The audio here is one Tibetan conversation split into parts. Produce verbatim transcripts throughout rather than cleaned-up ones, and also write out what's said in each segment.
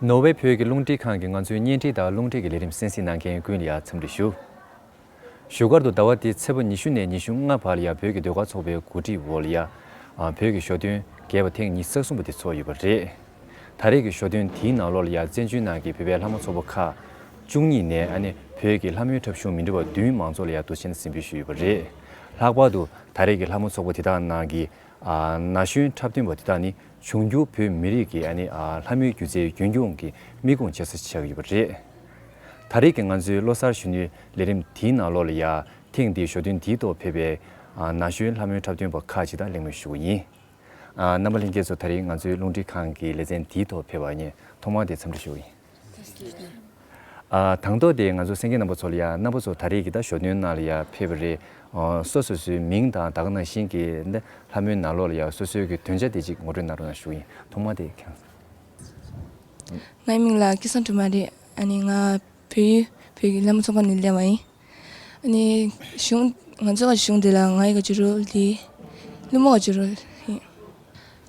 ནོར་ཝེ་བོད་ཀྱི་རླུང་འཕྲིན་ཁང་གིས་ང་ཚོའི་བརྙན་འཕྲིན་དང་རླུང་འཕྲིན་གྱི་ལས་རིམ་གསན་གཟིགས་གནང་མཁན་ཀུན་ལ་ཡང་འཚམས་འདྲི་ཞུ། བཞུགས་སྒར་དུ་ཟླ་བ་འདིའི་ཚེས་པ་ཉི་ཤུ་ནས་ཉི་ཤུ་ལྔ་བར་ལ་ཡང་བོད་ཀྱི་ཟློས་གར་ཚོགས་པའི་གོ་སྒྲིག་འོག་ལ་ཡང་བོད་ཀྱི་ཞོ་སྟོན་རྒྱས་པ་ཐེངས་ཉི་ཤུ་རྩ་གསུམ་པ་དེ་ཚོགས་ཡོད་པ་རེད། ད་རེས་ཀྱི་ཞོ་སྟོན་དེའི་ནང་ལོགས་ལ་ཡང་བཙན་བྱོལ་ནང་གི་བོད་པའི་ལྷ་མོ་ཚོགས་པ་ཁག་བཅུ་གཉིས་ནས་ཨ་ནི་བོད་ཀྱི་ལྷ་མོའི་འཁྲབ་གཞུང་མི་འདྲ་བ་བདུན་མང་ཚོགས་ལ་ཡང་དུས་ཆེན་གཟིགས་འབུལ་ཞུས་ཡོད་པ་རེད། ལྷག་པར་དུ་ད་རེས་ཀྱི་ལྷ་མོ་ཚོགས་པ་དེ་དག་ནང་གི་ཨ་ན་གཞོན་འཁྲབ་སྟོན་པ་དེ་དག་ནི་འབྱུང་འགྱུར་བོད་མི་རིགས་ཀྱི་ཨ་ནི་ཨ་ལྷ་མོའི་སྒྱུ་རྩལ་རྒྱུན་སྐྱོང་གི་མིག་ལྐོག་བྱེད་ས་ཆགས་ཡོད་པ་རེད། ད་རེས་ཀྱི་ང་ཚོའི་ལོ་གསར་གཞོན་ནུའི་ལས་རིམ་དེའི་ནང་ལོགས་ལ་ཡ་ཐེངས་འདིའི་ཞོ་སྟོན་དེའི་ཐོག་ཕེབས་པའི་ཨ་ན་གཞོན་ལྷ་མོའི་འཁྲབ་སྟོན་པ་ཁག་ཅིག་དང་གླེང་མོལ་ཞུ་གི་ཡིན། ཨ་རྣམ་པ་ལྷན་རྒྱས་ཚོ་ད་རེས་ང་ཚོའི་རླུང་འཕྲིན་ཁང་གི་ལེ་ཚན་དེའི་ཐོག་ཕེབས་པ་ངས་ཐོག་མར་དེ་འཚམས་འདྲི་ཞུ་གི་ཡིན། ཨ་དང་ཐོག་དེ་ང་ཚོ་གསན་མཁན་རྣམ་པ་ཚོ་ལ་ཡ་རྣམ་པ་ཚོ་ད་རེས་ཀྱི་ད་ཞོ་སྟོན་ནང་ལ་ཡ་ཕེབས་པ་རེད། ཨ་སོ་སོ་སོའི་མིང་དང་ད་ག་ནང་བཞིན་གྱི་འདི་ལྷ་མོའི་ནང་ལོགས་ལ་ཡ་སོ་སོའི་གི་སྡོམ་རྒྱག་དེ་ཅིག་ངོ་སྤྲོད་གནང་རོགས་གནང་ཞུ་གི་ཡིན། ཐོག་མར་དེ་ཁྱེད་རང་། ངའི་མིང་ལ་སྐལ་བཟང་སྒྲོལ་མ་རེད། ཨ་ནི་ང་བོད་ཡུལ་བོད་ཀྱི་ལྷ་མོ་ཚོགས་པ་ནས་སླེབས་པ་ཡིན། ཨ་ནི་གཞུང་ང་ཚོ་གི་གཞུང་འདི་ལ་ང་ཡི་ག་ཅི་རོལ་དེ་ཀླུ་མོ་ག་ཅི་རོལ་ཡིན།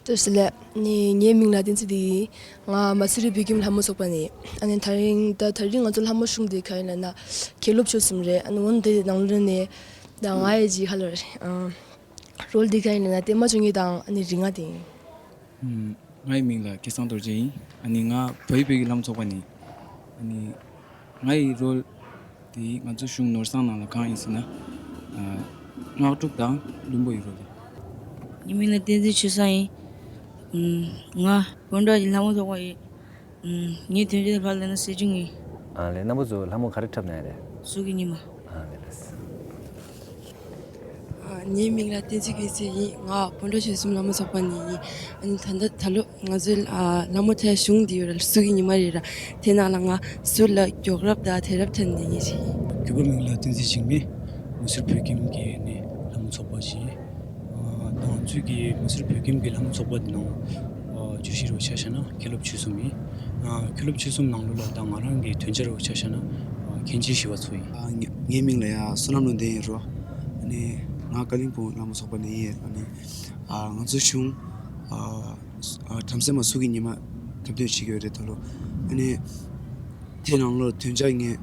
བཀྲ་ཤིས་བདེ་ལེགས། ཨ་ནི་ངའི་མིང་ལ་བསྟན་འཛིན་བདེ་སྐྱིད་ཡིན། ང་མ་སུ་རི་བོད་ཁྱིམ་ལྷ་མོ་ཚོགས་པ་ནས། ཨ་ནི་ད་རིང་ད་ད་རིང་ང་ཚོ་ལྷ་མོ་གཞུང་འདི་ག་ཡིན་ལབ་ན་མཁན་སློབ་ཆོས་གསུམ་རེད། ཨ་ནི་འོན་ཏེ་ནང་ལོགས་ནས་ད་ང་ཡི་ཅིག་ཧ་ལོ་རེད། ཨ་རོལ་འདི་ག་ཡིན་ལབ་ན་ཏེ་མ་བཅོ་ལྔ་དང་ཨ་ནི་རིག་སྔགས་དེ་ཡིན། ཨུམ། ངའི་མིང་ལ་སྐལ་བཟང་རྡོ་རྗེ་ཡིན། ཨ་ནི་ང་བལ་ཡུལ་བོད་ཀྱི་ལྷ་མོ་ཚོགས་པ་ནས། ཨ་ནི་ང་ཡི་རོལ་དེ་ང་ཚོ་གཞུང་ནོར་བཟང་ནང་ལ་གང་ཡིན་ཟེར་ན། ཨ་སྔགས་ཕྲུག་དང་བླུན་པོ་ཡི་རོལ་དེ། ངའི་མིང་ལ་བསྟན་འཛིན་ཆོས་བཟང་ཡིན། ཨུམ། ང་བོད་འདྲ་གི་ལྷ་མོ་ཚོགས་པ་ཡིན། ཨུམ། ངའི་དོན་རྐྱེན་ལ་ལབ་ན་སྲིད་སྐྱོང་ཡིན། ཨ་ལས། རྣམ་པ་ཚོ་ལྷ་མོ་ག་རེ་འཁྲབ་གནང་ཡ་རེད། གཟུགས་ཀྱི་ཉི་མ། ཨ་ལས་ལགས། ཨ་ངའི་མིང་ལ་བསྟན་འཛིན་རྒྱལ་མཚན་ཡིན། ང་བོད་འགྲོ་ཆོལ་གསུམ་ལྷ་མོ་ཚོགས་པ་ནས་ཡིན། ཨ་ནི་ད་ལྟ་ད་ལོ་ང་ཚོའི་ཨ་ལྷ་མོ་འཁྲབ་གཞུང་འདི་ཡོད་ར། གཟུགས་ཀྱི་ཉི་མ་རེད་ར། དེ་ནང་ལ་ང་ཟུར་ལ་མགྱོགས་རབ་དང་དེ་རབ་འཁྲབ་མཁན་ཡིན་ཞིག་ཡིན། རྒྱུད་པ་མིང་ལ་བསྟན་འཛིན་འཇིགས་མེད། མ་སུ་རི་བོད་ཁྱིམ་གྱི་ནི་ལྷ་མོ་ཚོགས་པ་ཞིག་ཡིན། ཨ་ད་ང་ཚོའི་གི་མ་སུ་རི་བོད་ཁྱིམ་གྱི་ལྷ་མོ་ཚོགས་པ་འདི་ནང་ཨ་བརྗོད་གཞི་རུ་ཆ་བཞག་ན་མཁན་སློབ་ཆོས་གསུམ་ཡིན། ཨ་མཁན་སློབ་ཆོས་གསུམ་ནང་ལོགས་ལ་ད་ང་རང་གི་དོན་བྱ་རུ་ཆ་བཞག་ན་ཨ་མཁན་ཆེན་ཞི་བ་འཚོ་ཡིན། ཨ་ངའི་ངའི་མིང་ལ་ཡ་བསོད་ནམས་བློ་ལྡན་ཡིན་རོ། ཨ་ནི་ང་ཀ་ལིང་པོང་ལྷ་མོ་ཚོགས་པ་ནས་ཡིན། ཨ་ནི་ཨ་ང་ཚོའི་གཞུང་ཨ་ཨ་བྲམ་ཟེ་མ་སུ་གི་ཉི་མ་འཁྲབ་སྟོན་བྱེད་ཀྱི་ཡོད་རེད་ད་ལོ། ཨ་ནི་དེ་ནང་ལོགས་དོན་བྱ་ངས་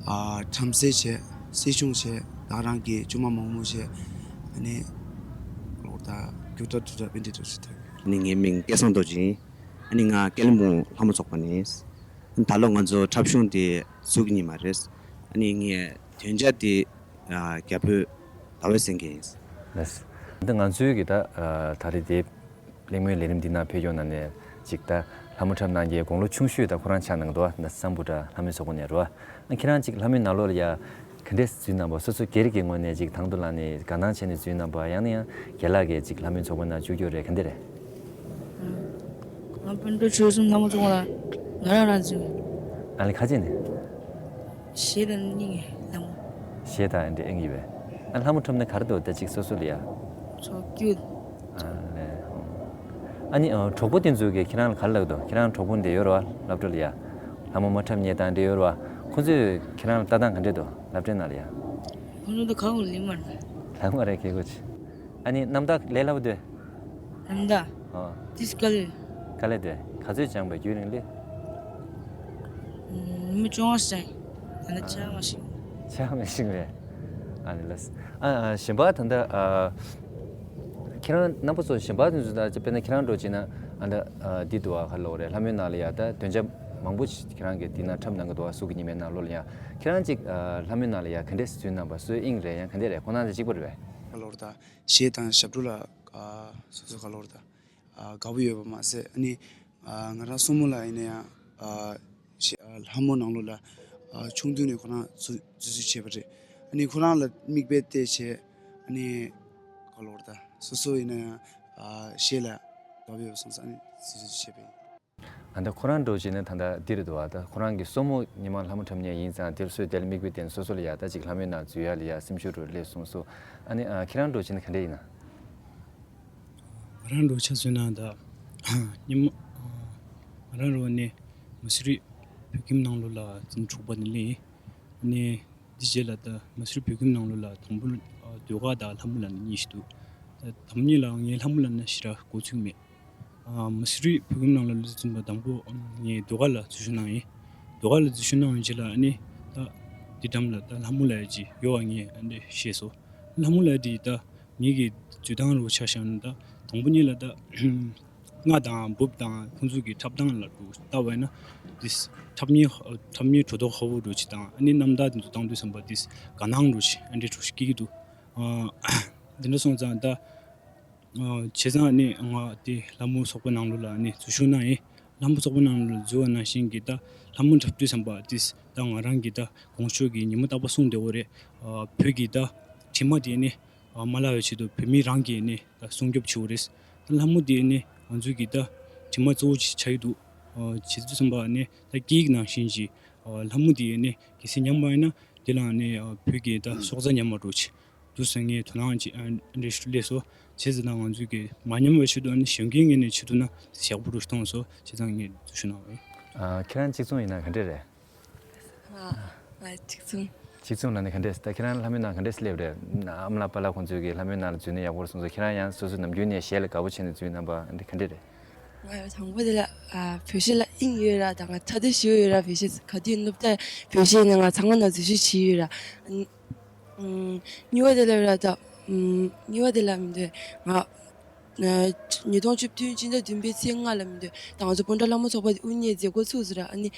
ཨ་བྲམ་ཟེ་བྱས། སྲིད་སྐྱོང་བྱས། ད་རང་གི་ཆུང་མ་མང་མོ་བྱས། ཨ་ནི་ལོག་ད་རྒྱུག་དྲ་དྲུག་དྲ་པཎྜི་ཏ་བྱས་ད། ནི་ངའི་མིང་སྐལ་བཟང་རྡོ་རྗེ་ཡིན། ཨ་ནི་ང་ཀ་ལིང་པོང་ལྷ་མོ་ཚོགས་པ་ནས་ཡིན། ད་ལོ་ང་ཚོ་འཁྲབ་གཞུང་དེ་གཟུགས་ཀྱི་ཉི་མ་རེད། ཨ་ནི་ངས་དོན་བྱ་དེ་ཨ་རྒྱ་བོད་ཟླ་བའི་སེང་གེ་ཡིན། ལགས། འདི་ང་ཚོའི་གི་ད་ཨ་ད་རེས་དེ་གླེང་མོལ་ལས་རིམ་འདི་ནང་ཕེབས་ཡོང་ནང་ནས་ཅིག་ད་ལྷ་མོ་འཁྲབ་གནང་མཁན་དགུང་ལོ་ཆུང་ཤོས་ད་ཁོ་རང་ཆགས་གནང་འདུག་བ། ད་སམ་བྷོ་ཊ་ལྷ་མོའི་ཚོགས་པ་ནས་རེད་བ། ཨ་ཁྱེད་རང་ཅིག་ལྷ་མོའི་ནང་ལོགས་ལ་ཡ་ག་འདྲས་འཛུལ་གནང་པ། སོ་སོ་སྒེར་གྱི་ངོས་ནས་ཅིག་དང་དུ་ལངས་ནས་དགའ་སྣང་བྱས་ནས་འཛུལ་གནང་པ། ཡང་ན་ཡང་རྒན་ལགས་ཀྱིས་ཅིག་ལྷ་མོའི་ཚོགས་པ་ནང་བཅུག་རྒྱུ་རེད། ག་འདྲས་རེད། ང་བོད་འགྲོ་ཆོལ་གསུམ་ལྷ་མོ་ཚོགས་པ་ལ་ང་རང་རང་འཛུལ། ཨ་ལེ་ཁ་ཅིག་ནས། གཞས་དང་སྙིང་གི་ལྷ་མོ། གཞས་དང་འདི་ཨེ་ཡིན་པས། ཨ་ལྷ་མོ་འཁྲབ་ན་ག་རེ་འདུག་ད་ཅིག་སོ་སོ་ལ་ཡ། ཚོགས་རྒྱུ། ཨ་ལེ། ཨ་ནི་ཨ་གྲོགས་པོ་དེ་ཚོ་གིས་ཁྱེད་རང་ལ་ག་རེ་ལབ་འདུག་ཁྱེད་རང་གྲོགས་པོ་འདི་ཡོད་རེད་བ། སློབ་གྲྭ་ལ་ཡ། ལྷ་མོ་མ་འཁྲབ་མཁན་དང་འདི་ཡོད་རེད་བ། ཁོ་ཚོས་ཁྱེད་རང་ལ་ལྟ་སྟངས་ག་འདྲས་འདུག་སློབ་གྲྭའི་ནང་ལ་ཡ། ཁོ་ཚོ་ད་ག་གུ་ལི་མར། ལྷག་མ་རེད་ཁེ་གོ་ཆི། ཨ་ནི་རྣམ་དག་ལས་སླ་པོ་འདུག་རྣམ་དག་ཨ། ཏིས་དཀའ་ལས། དཀའ་ལས་འདུག་ག་ཚོད་སྦྱངས་པའི་རྒྱུན་རིང་ལས། ཨུམ། མི་བཅོ་ལྔ་ཙམ། ད་ནི་ཆ་མ་ཤིང་། ཆ་མ་ཤིང་རེད། ཨ་ནི་ལགས། ཨ་ཨ་གཞན་པ་ད་ལྟ་ཨ། ཁྱེད་རང་རྣམ་པ་ཚོ་གཞན་པ་དེ་ཚོ་ད་དཔེར་ན་ཁྱེད་རང་འགྲོ་བྱས་ན་ཨ་ད་ཨ་འདི་འདུག་ཨ་ག་ལབ་དགོས་རེད། ལྷ་མོའི་ནང་ལ་ཡ་ད་དོན་བྱ་མང་པོ་ཞིག་ཁྱེད་རང་གིས་འདི་ན་འཁྲབ་གནང་གི་འདུག་ཨ། གཟུགས་ཀྱི་ཉི་མའི་ནང་ལོགས་ལ་ཡ། ཁྱེད་རང་ཅིག་ཨ་ལྷ་མོའི་ནང་ལ་ཡ་ག་འདྲས་འཛུལ་གནང་པ། སུའི་དབྱིངས་རེད། ཡང་ག་འདྲས་རེད། ཁོང་རྣམ་ཚོ་གཅིག་པ་རེད་པས། ག་ལབ་དགོས་རེད་ད། གཞས་དང་ཞབས་བྲོ་ལ་ཨ་སོ་སོ་ག་ལབ་དགོས་རེད་ད། ཨ་དགའ་པོ་ཡོད་པ་མ་ཟད། ཨ་ནི་ཨ་ང་རང་སྲུ་མོ་ལགས་ཡིན་ན་ཡང་ཨ་ཤེ་ཨ་ལྷ་མོ་ནང་ལོགས་ལ་ཨ་ཆུང་དུས་ནས་ཁོ་རང་འཛུལ་འཛུལ་འཛུལ་བྱས་པ་རེད། ཨ་ནི་ཁོ་རང་ལ་མིག་དཔེ་བལྟས་བྱས། ཨ་ནི་ག་ལབ་དགོས་རེད། ད་སོ་སོ་ཡིན་ན་ཡང་ཨ་ཤེ་ལ་དགའ་པོ་ཡོད་པ་སོང་ཙང་ཨ་ནི་འཛུལ་འཛུལ་བྱས་པ་ཡིན། ཨ་ད་ཁོ་རང་འདྲ་བོ་བྱས་ན་ད་ལྟ་འདི་རེད་འདུག་བ། ད་ཁོ་རང་གི་སྲུ་མོ་ཉི་མ་ལྷ་མོ་ཁྲབ་གཉེར་ཡིན་ཙང་དེར་སོས་དེར་མིག་དཔེ་བསྟན། སོ་སོ་ལ་ཡ་ད་ཅིག་ལྷ་མོའི་ནང་འཛུལ་ཡ་ལ་ཡ་སེམས་ཤུགས་རུ་སླེབས་སོང་སོ། ཨ་ནི་ཨ་ཁྱེད་རང་འདྲ་བོ་བྱས་ན་ག་འདྲ་ཡིན་ན། ང་རང་འདྲ་བོ་ཆ་མཚོན་ན་ད་ཉི་མ་ང་རང་རང་ནས་མ་སུ་རི་བོད་ཁྱིམ་ནང་ལོགས་ལ་འཛིན་གྲུབ་པ་ནི་ལས། ཨ་ནི་འདི་རྗེས་ལ་ད་མ་སུ་རི་བོད་ཁྱིམ་ནང་ལོགས་ལ་དང་པོ་ཨ་ཟློས་གར་དང་ལྷ་མོ་ལ་ནི་གཉིས་ཤིག་འདུག་ད་དང་པོ་ཉིད་ལ་ངས་ལྷ་མོ་ལ་ནི་ཞེ་དྲག་མགོ་ཚོད་མེད། ཨ་མ་སུ་རི་བོད་ཁྱིམ་ནང་ལ་ལུས་ཚུན་པ་དང་པོ་ཨ་ངས་ཟློས་གར་ལ་འཛུལ་ཞུགས་གནང་ཡིན། ཟློས་གར་ལ་འཛུལ་ཞུགས་གནང་བའི་རྗེས་ལ་ཨ་ནི་ད་འདི་འགྲམ་ལ་ད་ལྷ་མོ་ལ་ཡ་ཅིག་ཡོད་པ་ངས་ཨ་འདི་ཤེས་སོང་། ལྷ་མོ་ལ་ཡ་འདི་ད་ངེད་ཀྱི་འཛུལ་སྟངས་རུ་ཆ་བཞག་ན་ད་དང་པོ་ཉིད་ལ་ད་རྔ་དང་འབུབ་དང་ཁོང་ཚོ་གི་འཁྲབ་སྟངས་ལ་རུ་ལྟ་བས་ན་དེ་འཁྲབ་མཁན་འཁྲབ་མཁན་གྲོ་ཐོག་ཧ་བོ་རུ་ཅིག་དང་ཨ་ནི་རྣམ་ཐར་དེ་ཚོ་བཏང་དུས་ཙམ་པ་དེ་དགའ་སྣང་རུ་ཅིག་ཨ་འདྲ་རུ་སྐྱེ་གི་འདུག་ཨ་འདི་འདྲ་སོང་ཙང་ད། ཨ་བྱས་ཙང་ནི་ང་དེ་ལྷ་མོ་ཚོགས་པ་ནང་ལོགས་ལ་ནི་འཛུལ་ཞུགས་གནང་ཡིན། ལྷ་མོ་ཚོགས་པ་ནང་ལོགས་ལ་འཛུལ་བ་ནང་བཞིན་གྱི་ད་ལྷ་མོ་འཁྲབ་དུས་ཙམ་པ་དེས་ད་ང་རང་གི་ད་གོང་ཞུས་ཀྱི་ཉི་མ་རྟག་པར་གསུངས་བསྡད་ཡོད་རེད། ཨ་བོད་ཀྱི་ད་དྲི་མ་དེ་ནི་ཨ་མ་བརླག་པའི་ཆེད་དུ་བོད་མི་རང་གིས་ནི་ད་སྲུང་སྐྱོབ་བྱེད་དགོས་རེད། ད་ལྷ་མོ་དེ་ནི་ང་ཚོའི་གི་ད་དྲི་མ་གཙོ་བོ་ཅིག་ཆགས་ཀྱི་འདུག་ཨ་བྱས་དུས་ཙམ་པ་ནི་ད་སྐད་ཡིག་ནང་བཞིན་གྱི་ཨ་ལྷ་མོ་དེ་ནི་གལ་སྲིད་ཉམས་པ་ཡིན་ན་དེ་ལའང་ནི་ཨ་བོད་ཀྱི་ད་སྲོག་རྩ་ཉམས་པ་འདྲ་ཅིག་འདུག་ཟེར་ངས་དོ་སྣང་ཅིག་ཨ་འདྲ་ཞིག་སླེབས་སོང་། བྱས་ཙང་ང་ཚོའི་གི་མ་ཉམས་པའི་ཆེད་དུ་ཨ་ནི་གཞོན་སྐྱེས་ངོས་ནས་ཆེད་དུ་ན་ཞག་པོ་རུ་གཏོང་སོང་། བྱས་ཙང་ངས་འཛུལ་ཞུགས་གནང་བ་ཡིན། ཨ་ཁྱེད་རང་གཅིག་མཚུངས་ཡིན་ན་ག་འདྲས་རེད། ང་ང་གཅིག་མཚུངས། གཅིག་མཚུངས་ལ་ནི་ག་འདྲས། ད་ཁྱེད་རང་ལྷ་མོའི་ནང་ག་འདྲས་སླེབས་རེད། ཨ་མ་ལགས་པཱ་ལགས་ཁོང་ཚོས་གི་ལྷ་མོའི་ནང་ལ་འཛུལ་ན་ཡག་པོ་རེད་གསུངས་སོང་། ཁྱེད་རང་ཡང་སོ་སོ་ནམ་རྒྱུན་ནས་གཞས་ལ་དགའ་པོ་བྱས་ནས་འཛུལ་གནང་པ་འདི་ག་འདྲས་རེད། ང་དང་པོ་དེ་ལ་ཨ་བོད་གཞས་ལ་དབྱིངས་ཡོད་ར། ད་ང་ཐ་དད་ཞིག་ཡོད་ར། བོད་གཞས་ག་དུས་སློབ་གྲྭ་བོད་གཞས་ནི་ང་ཚང་མ་ནང་འཛུལ་ཞུགས་བྱས་ཡོད་ར། ཨ་ནི་ཨུམ། གཉིས་པ་དེ་ལ་ར་ད། ཨུམ། གཉིས་པ་དེ་ལ་མི་འདོད། ང་། ཨ། ཉིས་སྟོང་བཅུ་བདུན་སྤྱི་ཟླ་བདུན་པའི་ཚེས་ལྔ་ལ་མི་འདོད། ད་ང་ཚོ་སྤུན་ཟླ་ལྷ་མོ་ཚོགས་པ་དེ་དབུ་བརྙེས་མཛད་སྒོ་ཚུགས་ཟེར་ར། ཨ་ནི།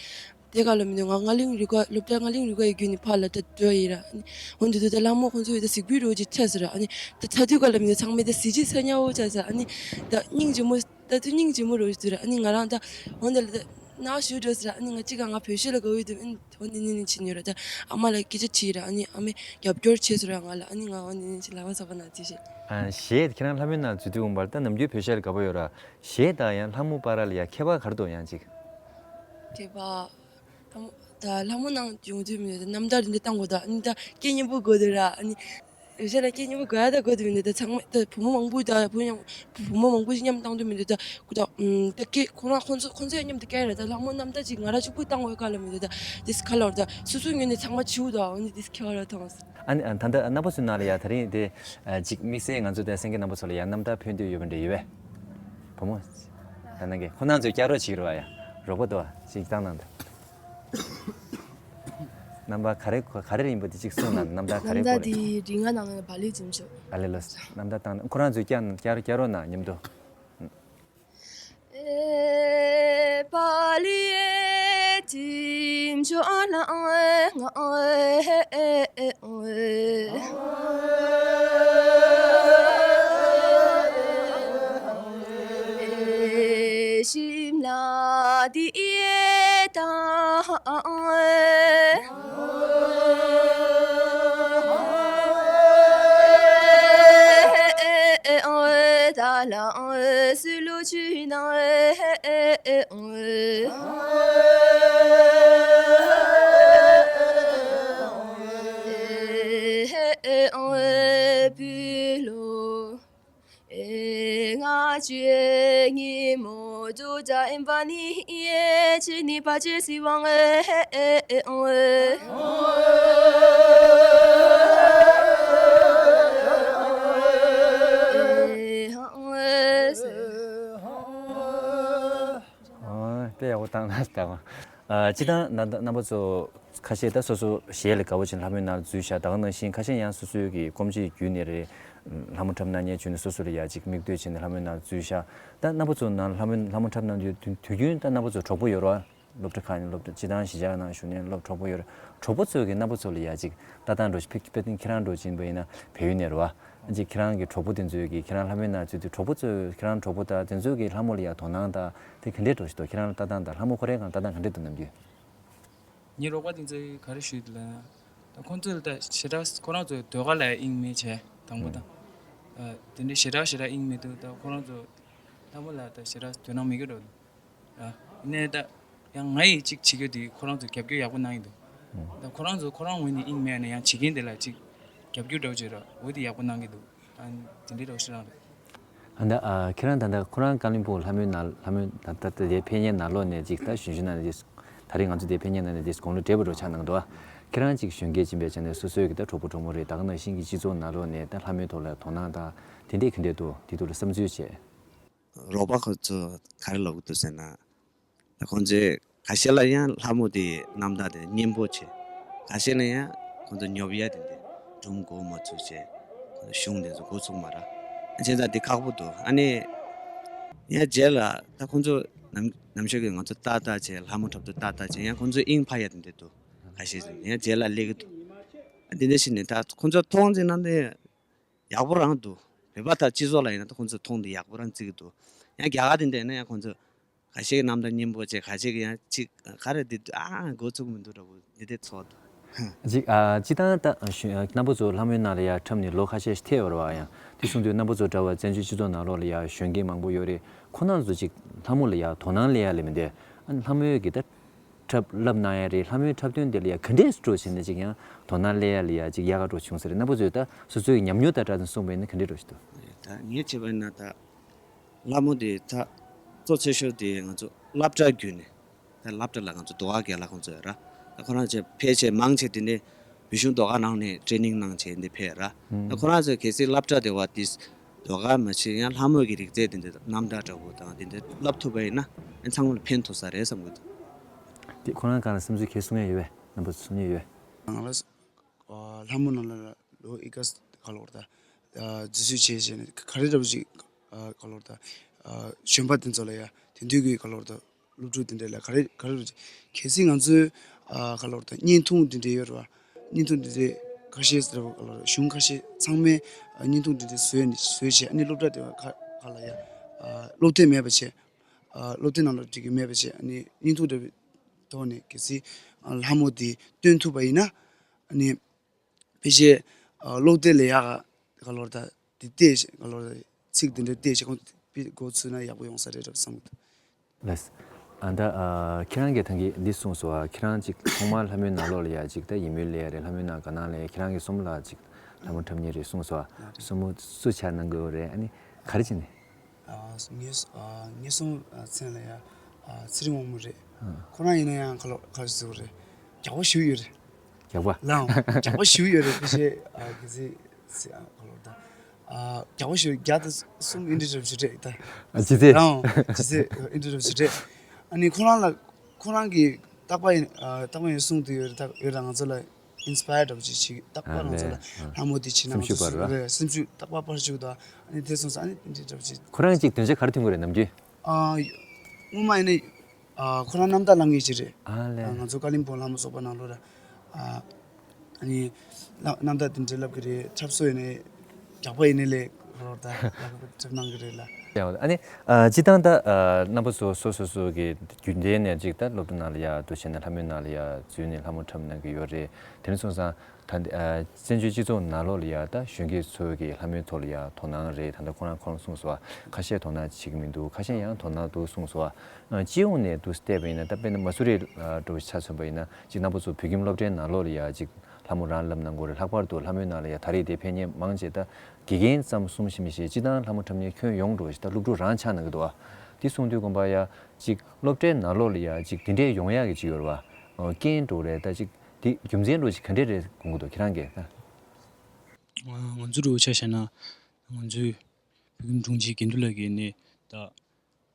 དེ་ག་ལ་མི་འདོད། ང་རྔ་གླིང་རུ་ཁག་སློབ་གྲྭ་རྔ་གླིང་རུ་ཁག་གི་བརྒྱུད་ནས་ཕར་ལ་ད་འགྲོ་ཡིན་ར། ཨ་ནི། འོ་འདི་དུས་ད་ལྷ་མོ་ཁོང་ཚོ་ཡོད་ད་གཟིགས་འབུལ་རོགས་ཀྱི་ཚར་ཟེར་ར། ཨ་ནི། ད་ཚ་དུས་ག་ལ་མི་འདོད། ཚང་མས་ད་གཟི་བརྗིད་ཚ་ཉག་འོ་ཆ་ཟེར། ཨ་ནི། ད་སྙིང་རྗེ་མོ། ད་དུ་སྙིང་རྗེ་མོ་རོ་ཞིག་འདུག་ར། ཨ་ནི་ང་རང་ད་འོ་འདི་ལ་ད་ན་ཞུ་འགྲོ་ཟེར་ར། ཨ་ནི་ང་གཅིག་ག་ང་བོད་གཞས་ལ་དགའ་བོ་ཡོད་དུས། ཨ་ནི་འོ་འདི་ནི་ནི་ཕྱིན་ཡོད་ར། ད་ཨ་མ་ལ་སྐད་ཆ་དྲིས་ར། ཨ་ནི་ཨ་མས་རྒྱབ་སྐྱོར་བྱས་ཟེར་ར་ང་ལ། ཨ་ནི་ང་འོ་འདི་ནི་ཕྱིན་ལ་བ་ས་བ་ན་དེ་བཞིན། ཨ་གཞས་ཁྱེད་རང་ལྷ་མོའི་ནང་འཛུལ་དུས་འོང་བར་ད་ནམ་རྒྱུན་བོད་གཞས་ལ་དགའ་པོ་ཡོད་ར། གཞས་དང་ཡང་ལྷ་མོ་བར་ལ་ཡ་ཁྱད་པར་ག་རེ་འདུག་ཡང་ཅིག་ཁྱད་པར། ད་ལྷ་མོ་ནང་ཡོང་དུས་མི་འདུག་ད་རྣམ་ཐར་འདི་འདྲ་བཏང་དགོས། ད་ཨ་ནི་ད་སྐད་སྙན་པོ་དགོས་འདུག་ར། ཨ་ནི། ཡོད་ཤ་ལ་སྐད་སྙན་པོ་དགོས་ཡ་ད་དགོས་དུ་མི་འདུག་ད་ཚང་མ་ད་བུ་མོ་མང་པོ་ད་བུ་མོ་མང་པོ་ཞིག་མཉམ་བཏང་དུ་མི་འདུག་ད་ཁོ་ད་ཨུམ་ད་སྐད་ཁོ་རང་ཁོང་ཚོ་ཁོང་ཚོ་ཡང་མཉམ་དུ་སྐད་ར། ད་ལྷ་མོ་རྣམ་ཐར་ཅིག་ང་ར་གཅིག་པུ་བཏང་འོས་ག་ལ་མི་འདུག་ད་དེས་ཁ་ལོར་ད་སོ་སོའི་ངོས་ནས་ཚང་མ་བྱིའུ་ད་འོ་ནི་དེས་ཁྱེད་ར་ཐོངས། ཨ་ནི་ཨ་ད་ད་རྣམ་པ་ཚོའི་ནང་ལ་ཡ་ད་རིང་དེ་ཨ་ཅིག་དམིགས་བསལ་ང་ཚོ་ད་སེང་གེ་རྣམ་པ་ཚོ་ལ་ཡ་རྣམ་ཐར་ཕུལ་འདོད་ཡོད་པ་འདྲ་ཡོད་པས། བུ་མོ་ད་ནང་གི་ཁོ་རང་ཚོས་སྐྱ་རོགས་བྱེད་ཀྱི་རོགས་ཡ། རོགས་པ་དོ་ཅིག་བཏང་གནང་ད། རྣམ་པ་ག་རེ་ག་རེ་ཡིན་པ་དེ་གཅིག་གསུངས་ན། རྣམ་ཐར་ག་རེ་རྣམ་ཐར་སྐོར་དེ་རིག་སྔགས་ནང་ནས་བ་ལི་ཇིམ་ཆོ། ཨ་ལེ་ལོ། རྣམ་ཐར་བཏང་ན་ཁོ་རང་ཚོས་བསྐྱར་བསྐྱར་བསྐྱར་རོགས་གནང་མཉམ་དུ། དཔེ་ཡག་པོ་བཏང་ན་ད། ཨ་སྤྱིར་བཏང་ན་རྣམ་པ་ཚོ་ཁ་ཤས་ད་སོ་སོ་གཞས་ལ་དགའ་པོ་བྱས་ནས་ལྷ་མོའི་ནང་འཛུལ་བཞག་ད་ག་ནང་བཞིན་ཁ་ཤས་ཡང་སོ་སོའི་གི་སྐོམ་གཤིས་བརྒྱུད་ནས་རེད། ལྷ་མོ་འཁྲབ་གནང་མཁན་བྱུང་ནས་སོ་སོ་ལ་ཡ་ཅིག་མིག་ལྟོས་བྱས་ནས་ལྷ་མོའི་ནང་འཛུལ་བཞག་ད་རྣམ་པ་ཚོ་ནང་ལྷ་མོ་ལྷ་མོ་འཁྲབ་གནང་དུས་དུས་དུས་རྒྱུན་ད་རྣམ་པ་ཚོ་གྲོགས་པོ་ཡོད་རེད་བ། སློབ་གྲྭ་ཁག་ནས་སློབ་གྲྭ་སྤྱིར་བཏང་གཞིས་ཆགས་ནང་བཞུགས་ནས་སློབ་གྲོགས་པོ་ཡོད་རེད། གྲོགས་པོ་ཚོས་གི་རྣམ་པ་ཚོ་ལ་ཡ་ཅིག་ལྟ་སྟངས་འདྲ་ཞིག་ཕེ་ཕེ་ཏིན་ཁྱེད་རང་འདྲ་ཅིག་ཡིན་པ་ཡིན་ན་བལ་ཡུལ་ནས་རེད་བ། ཅིག་ཁྱེད་རང་གི་གྲོགས་པོ་དེ་ཚོས་ཀྱིས་ཁྱེད་རང་ལྷ་མོའི་ནང་ཚུད་དུས་གྲོགས་པོ་ཚོས་ཁྱེད་རང་གྲོགས་པོ་དང་དེ་ཚོས་ཀྱིས་ལྷ་མོ་ལ་ཡ་དོ་སྣང་དང་དེ་ག་འདྲས་འགྲོ་ཞིག་འདུག་ཁྱེད་རང་ལ་ལྟ་སྟངས་དང་ལྷ་མོ་ཁོ་རའི་སྒང་ལྟ་སྟངས་ག་འདྲས་འདུག་ནམ་རྒྱུན། ངའི་རོགས་པ་དེ་ཚོས་ག་རེ་ཞུས་འདུག་ལབ་ན། ད་ཁོང་ཚོས་ད་ཞེ་དྲག་ཁོ་རང་ཚོ་ཟློས་གར་ལ་དབྱིངས་མེད་བྱས་དང་པོ་དང་། ཨ་དེ་འདྲའི་ཞེ་དྲག་ཞེ་དྲག་དབྱིངས་མེད་འདུག་ད་ཁོ་རང་ཚོ་ལྷ་མོ་ལ་ད་ཞེ་དྲག་དོ་སྣང་མེད་ཀྱི་འགྲོ་འདུག་ཨ་ནས་ད་ཡང་ང་ཡིས་ཅིག་བྱེད་རྒྱུ་དེ་ཁོ་རང་ཚོ་རྒྱབ་སྐྱོར་ཡག་པོ་གནང་གི་འདུག་ད་ཁོ་རང་ཚོ་ཁོ་རང་ངོས་ནས་དབྱིངས་མེད་ནས་ཡང་བྱེད་མཁན་དེ་ལ་ཅིག་རྒྱབ་སྐྱོར་འདྲ་བོ་བྱེད་ར་འོ་དེ་ཡག་པོ་གནང་གི་འདུག་ཨ་དེ་འདྲའི་འདྲ་བོ་ཞིག་རང་རེད། ཨ་ད་ཨ་ཁྱེད་རང་ད་ལྟ་ཁོ་རང་ཀ་ལིམ་པོང་ལྷ་མོའི་ནང་ལྷ་མོའི་ད་ལྟ་དེ་ཕེབས་མཁན་ནང་ལོགས་ནས་ཅིག་ད་གཞོན་གཞོན་ནང་ནས་ཅིག་ད་རེས་ང་ཚོ་དེ་ཕེབས་མཁན་ནང་ནས་ཅིག་དགུང་ལོ་བགྲེས་པོ་འདྲ་བོ་ཆགས་གནང་འདུག་ཁྱེད་རང་ཅིག་གཞོན་སྐྱེས་ཅིག་ཡིན་པའི་ཆ་ནས་སོ་སོའི་གི་ད་གྲོགས་པོ་གྲོགས་མོ་རེད་ད་ག་ནང་བཞིན་གྱི་སྤྱི་ཚོགས་ནང་ལོགས་ནས་ད་ལྷ་མོའི་ཐོག་ལ་དོ་སྣང་དང་དེ་འདྲས་ག་འདྲས་འདུག་དེ་ཐོག་ལ་བསམ་ཚུལ་བྱས། རོགས་པ་ཁོ་ཚོ་ག་རེ་ལབ་ཀྱི་འདུག་ཟེར་ན། ད་ཁོང་ཚོས་ཁ་ཤས་ལ་ཡང་ལྷ་མོ་དེ་རྣམ་དག་དེ་སྙན་པོ་བྱས། ཁ་ཤས་ལ་ཡང་ཁོང་ཚོ་ཉོབ་ཡ་དེ་འདྲ་སྒྲུང་གོ་མ་ཚུགས་བྱས། ཁོང་ཚོ་གཞུང་དེ་ཚོ་གོ་ཚུགས་མ་ར། བྱས་ཙང་དེ་ཁག་པོ་འདུག་ཨ་ནི་ཡང་རྗེས་ལ་ད་ཁོང་ཚོ་ནམ་ནམ་ཞོགས་ཀྱི་ང་ཚོ་ཏག་ཏག་བྱས་ལྷ་མོ་འཁྲབ་དུས་ཏག་ཏག་བྱས་ཡང་ཁོང་ཚོ་དབྱིངས་འཕར་ཡ་དེ་འདྲ་འདུག་ཁ་ཤས་ཡང་རྗེས་ལ་སླེབས་ཀྱི་འདུག་ཨ་དེ་འདྲ་ཞིག་ནས་ད་ཁོང་ཚོ་མཐོང་ཙམ་ན་དེ་ཡག་པོ་རང་འདུག་བོད་པ་དང་སྤྱི་ཚོགས་ལ་ཡིན་ན་ད་ཁོང་ཚོ་མཐོང་དེ་ཡག་པོ་རང་བརྩི་གི་འདུག་ཡང་རྒྱ་གར་དེ་འདྲ་ཡིན་ན་ཡང་ཁོང་ཚོ་ཁ་ཤས་ཀྱི་རྣམ་ཐར་སྙན་པོ་བྱས་ཁ་ཤས་ཀྱི་ཡང་ཅིག་ག་རེ་འདི་ཨ་མགོ་ཚུགས་མི་འདུག་འདྲ་པོ་འདི་འདྲ་ཚོར་འདུག་ཅིག་ཨ་སྤྱི་བཏང་ད་ཞུ་རྣམ་པ་ཚོ་ལྷ་མོའི་ནང་ལ་ཡ་འཁྲབ་ནས་ལོ་ཁ་ཤས་ཐལ་བ་རེད་བ། ཡང་དེ་གསུང་དུས་རྣམ་པ་ཚོ་འདྲ་བ་བཙན་བྱོལ་སྤྱི་ཚོགས་ནང་ལོགས་ལ་ཡ་གཞོན་སྐྱེས་མང་པོ་ཡོད་རེད། ཁོ་རྣམ་ཚོ་ཅིག་ལྷ་མོ་ལ་ཡ་དོ་སྣང་སླེབས་ཡ་ལས་མི་འདས། ཨ་ནི་ལྷ་མོའི་གི་ད་འཁྲབ་བསླབ་གནང་ཡ་རེད། ལྷ་མོའི་འཁྲབ་སྟོན་དེ་ལ་ཡ་ག་འདྲས་སྤྲོ་བྱས་ནས་ཅིག་ཡང་དོ་སྣང་སླེབས་ཡ་ལ་ཡ་ཅིག་ཡག་ག་འགྲོ་བྱུང་ས་རེད། རྣམ་པ་ཚོས་ད་སོ་སོའི་ཉམས་མྱོང་དང་སྦྲགས་ནས་གསུངས་པ་ཡིན་ན་ག་འདྲས་འགྲོ་ཞིག་འདུག་ད་ངས་བྱས་པ་ཡིན་ན་ད་ལྷ་མོ་དེ་ད་གཙོ་ཆེ་ཤོས་དེ་ང་ཚོ་སློབ་གྲྭ་བརྒྱུད་ནས་ད་སློབ་གྲྭ་ལ་ང་ཚོ་ཟློས་གར་རྒན་ལགས་ཁོང་ཚོ་ཡོད་ར། ད་ཁོ་རང་ཚོས་ཕལ་ཆེར་མང་ཆེ་དེ་ནས་བོད་གཞུང་ཟློས་གར་ནང་ནས་ཊེ་ནིང་གནང་བྱས་འདི་ཕེབས་ར། ད་ཁོ་རང་ཚོས་གལ་སྲིད་སློབ་གྲྭ་དེ་བ་དེ་ཟློས་གར་མ་བྱས་ཡང་ལྷ་མོ་གི་རིག་རྩལ་དེ་འདྲ་རྣམ་དག་འདྲ་པོ་དང་དེ་འདྲ་བསླབ་ཐུབ་པ་ཡིན་ན་ཨ་ཚང་མ་ལ་ཕན་ཐོགས་ས་རེད་བསམ་གི་འདུག་དེ་ཁོ་རང་གང་ལ་བསམ་ཚུལ་གལ་གསུང་ཡ་ཡོད་པས། རྣམ་པ་ཚོ་གསུང་ཡ་ཡོད་པས། ང་ལ་ཨ་ལྷ་མོ་ནང་ལ་ལོ་ཨི་ཀ་ག་ལོར་ད་ཨ་འཛུལ་ཞུགས་བྱས་བྱས་ནས་ག་རེ་འདྲ་པོ་ཞིག་ཨ་ག་ལོར་ད་ཨ་གཞོན་པ་དེ་ཚོ་ལ་ཡ་དེང་དུས་ཀྱི་ག་ལོར་ད་སློབ་ཕྲུག་དེ་འདྲ་ལ་ག་རེ་ག་རེ་རེད། གལ་སྲིད་ང་ཚོའི་ཨ་ག་ལོར་ད་བརྙན་ཐུང་དེ་འདྲ་ཡོད་རེད་བ། བརྙན་ཐུང་དེ་འདྲ་ཁ་ཤས་ཟེར་བ་ག་ལོར་གཞུང་ཁ་ཤས་ཚང་མའི་ཨ་བརྙན་ཐུང་དེ་འདྲ་བཟོས་ནས་བཟོས་བྱས་ཨ་ནི་སློབ་གྲྭ་དེ་བ་ཁ་ཁ་ལ་ཡ་ཨ་སློབ་དེབ་མེད་པ་བྱས། ཨ་སློབ་དེབ་ནང་ལ་འགྲིག་གི་མེད་པ་བྱས་ཨ་ནི་བརྙན་ཐུང་འདྲ་བའི་ཐོག་ནས་གལ་སྲིད་ཨ་ལྷ་མོ་དེ་སྟོན་ཐུབ་པ་ཡིན་ན་ཨ་ནི་ཕལ་ཆེར་ཨ་སློབ་དེབ་ལས་ཡག་ག་ལོར་ད་དེ་བལྟས་ཤིག་ག་ལོར་ད་ཚིག་དེ་འདྲ་བལྟས་ཤིག་ཁོང་དཔེ་འགོ་ཚུགས་ན་ཡག་པོ་ཡོང་ས་རེད་འདྲ་བསམ་གི་འདུག་ལགས། ཨ་ད་ཨ་ཁྱེད་རང་གིས་ཐང་གི་འདི་གསུངས་སོང་ཨ། ཁྱེད་རང་ཅིག་ཐོག་མར་ལྷ་མོའི་ནང་ལོགས་ལ་ཡ་ཅིག་ད་ཡིན་མོད་ལས་རེད། ལྷ་མོའི་ནང་ག་ནང་ལས་ཁྱེད་རང་གི་སྲུ་མོ་ལགས་ཅིག་ལྷ་མོ་འཁྲབ་མཁན་རེད་གསུངས་སོང་ཨ། སྲུ་མོ་སུ་ཆགས་གནང་གི་ཡོད་རེད། ཨ་ནི་ག་རེ་བྱས་ནས། ཨ་ངའི་ཨ་ངའི་སྲུ་མོ་མཚན་ལ་ཡ་ཨ་ཚེ་རིང་དབང་མོ་རེད། ཨ་ཁོ་རང་ཡིན་ན་ཡང་ག་ལོ་ག་རེ་ཟེར་དགོས་རེད། རྒྱགས་པ་ཞེ་པོ་ཡོད་རེད། རྒྱགས་པ། ལའང་རྒྱགས་པ་ཞེ་པོ་ཡོད་རེད། ཕལ་ཆེར་ཨ་གལ་སྲིད་ཨ་ག་ལོ་ད་ཨ་རྒྱགས་པ་ཞེ་པོ་བརྒྱ་དང་གསུམ་ཨེ་འདྲ་འདྲ་ཞིག་རེད་ད། ཨ་ཇི་ཙེ། ལའང་ཇི་ཙེ་ཨེ་འདྲ་འདྲ་ཞིག་རེད། ཨ་ནི་ཁོ་རང་ལ་ཁོ་རང་གི་རྟག་པར་ཨ་རྟག་པར་ཡིན་གསུང་དུ་ཡོད་རེད། ད་ཡོད་ར་ང་ཚོ་ལ་ཨིན་སི་པ་ཡར་འདྲ་པོ་ཅིག་བྱེད་རྟག་པར་ང་ཚོ་ལ་ལྷ་མོ་འདི་བྱེད་ན་ང་ཚོ་སེམས་ཤུགས་སྤར་བ་རེད། སེམས་ཤུགས་རྟག་པར་སྤར་བཅུག་དང་ཨ་ནི་དེ་སོང་ཙང་ཨ་ནི་འདི་འདྲ་པོ་ཅིག་ཁོ་རང་ཅིག་དོན་ཆ་ག་རེ་མཐོང་གི་རེད་ནམ་རྒྱུན། ཨ་སྔོན་མ་ཡིན་ན་ཨ་ཁོ་རང་རྣམ་དག་ལངས་ཡས་ཅིག་རེད། ཨ་ལས། ཨ་ང་ཚོ་ཀ་ལིམ་པོང་ལྷ་མོ་ཚོགས་པ་ནང་ལོགས་ར་ཨ་ཨ་ནི་རྣམ་རྣམ་དག་དེ་འདྲ་ལབ་གི་རེད། འཁྲབ་སྲོལ་ཡིན་ནའི་རྒྱགས་པ་ཡིན་ནའི་ལས་རོར་ད་ལབ་གི་འཁྲབ་གནང་གི་རེད་ལ། ཡང་ཨ་ནི་ཨ་སྤྱིར་བཏང་ད་ཨ་རྣམ་པ་ཚོ་སོ་སོ་སོ་གི་རྒྱུན་ལྡན་ནས་ཅིག་ད་སློབ་གྲྭ་ནང་ལ་ཡ་འདུག་བྱས་ནས་ལྷ་མོའི་ནང་ལ་ཡ་འཛུལ་ནས་ལྷ་མོ་འཁྲབ་གནང་གི་ཡོད་རེད། དེ་ནས་སོང་ཙང་ད་ཨ་བཙན་བྱོལ་སྤྱི་ཚོགས་ནང་ལོགས་ལ་ཡ་ད་གཞོན་སྐྱེས་ཚོ་གི་ལྷ་མོའི་ཐོག་ལ་ཡ་དོ་སྣང་རེད། ད་ལྟ་ཁོ་རང་ཁོ་རང་གསུངས་སོང་བ། ཁ་ཤས་དོ་སྣང་བྱེད་ཀྱི་མི་འདུག་ཁ་ཤས་ཡང་དོ་སྣང་འདུག་གསུངས་སོང་བ། ཨ་སྤྱི་ཡོངས་ནས་འདུག་བལྟས་པ་ཡིན་ན་ད་དཔེར་ན་མ་སུ་རི་ཨ་འདྲ་བོ་ཆ་མཚོན་པ་ཡིན་ན་ཅིག་རྣམ་པ་ཚོ་བོད་ཁྱིམ་སློབ་གྲྭའི་ནང་ལོགས་ལ་ཡ་ཅིག་ལྷ་མོ་རང་བསླབ་གནང་དགོས་རེད། ལྷག་པར་དུ་ལྷ་མོའི་ནང་ལ་ཡ་ད་རེས་དེ་ཕེབས་མཁན་མང་ཆེ་ད་དགེ་རྒན་ཙམ་གསུམ་བཞི་མི་ཤེས་སྤྱིར་བཏང་ལྷ་མོ་འཁྲབ་མཁན་ཁྱོན་ཡོངས་འགྲོ་ཞིག་ད་སློབ་ཕྲུག་རང་ཆགས་གནང་གི་འདུག་ཨ། དེ་གསུངས་དུས་དགོན་པ་ཡ་ཅིག་སློབ་གྲྭའི་ནང་ལོགས་ལ་ཡ་ཅིག་དེ་འདྲས་ཡོང་ཡག་གི་ཅིག་ཡོད་རེད་བ། ཨོ་རྐྱེན་འགྲོ་རེད། ད་ཅིག་དེ་རྒྱུ་མཚན་འགྲོ་ཅིག་ག་འདྲས་རེད་དགོངས་ཀྱི་འདུག་ཁྱེད་རང་གིས་ད། ང་ང་ཚོ་འདྲ་བོ་ཆ་བཞག་ན་ང་ཚོའི་བོད་ཁྱིམ་དྲུང་ཆེ་དགེ་འདུན་ལགས་ཀྱིས་ནི་ད་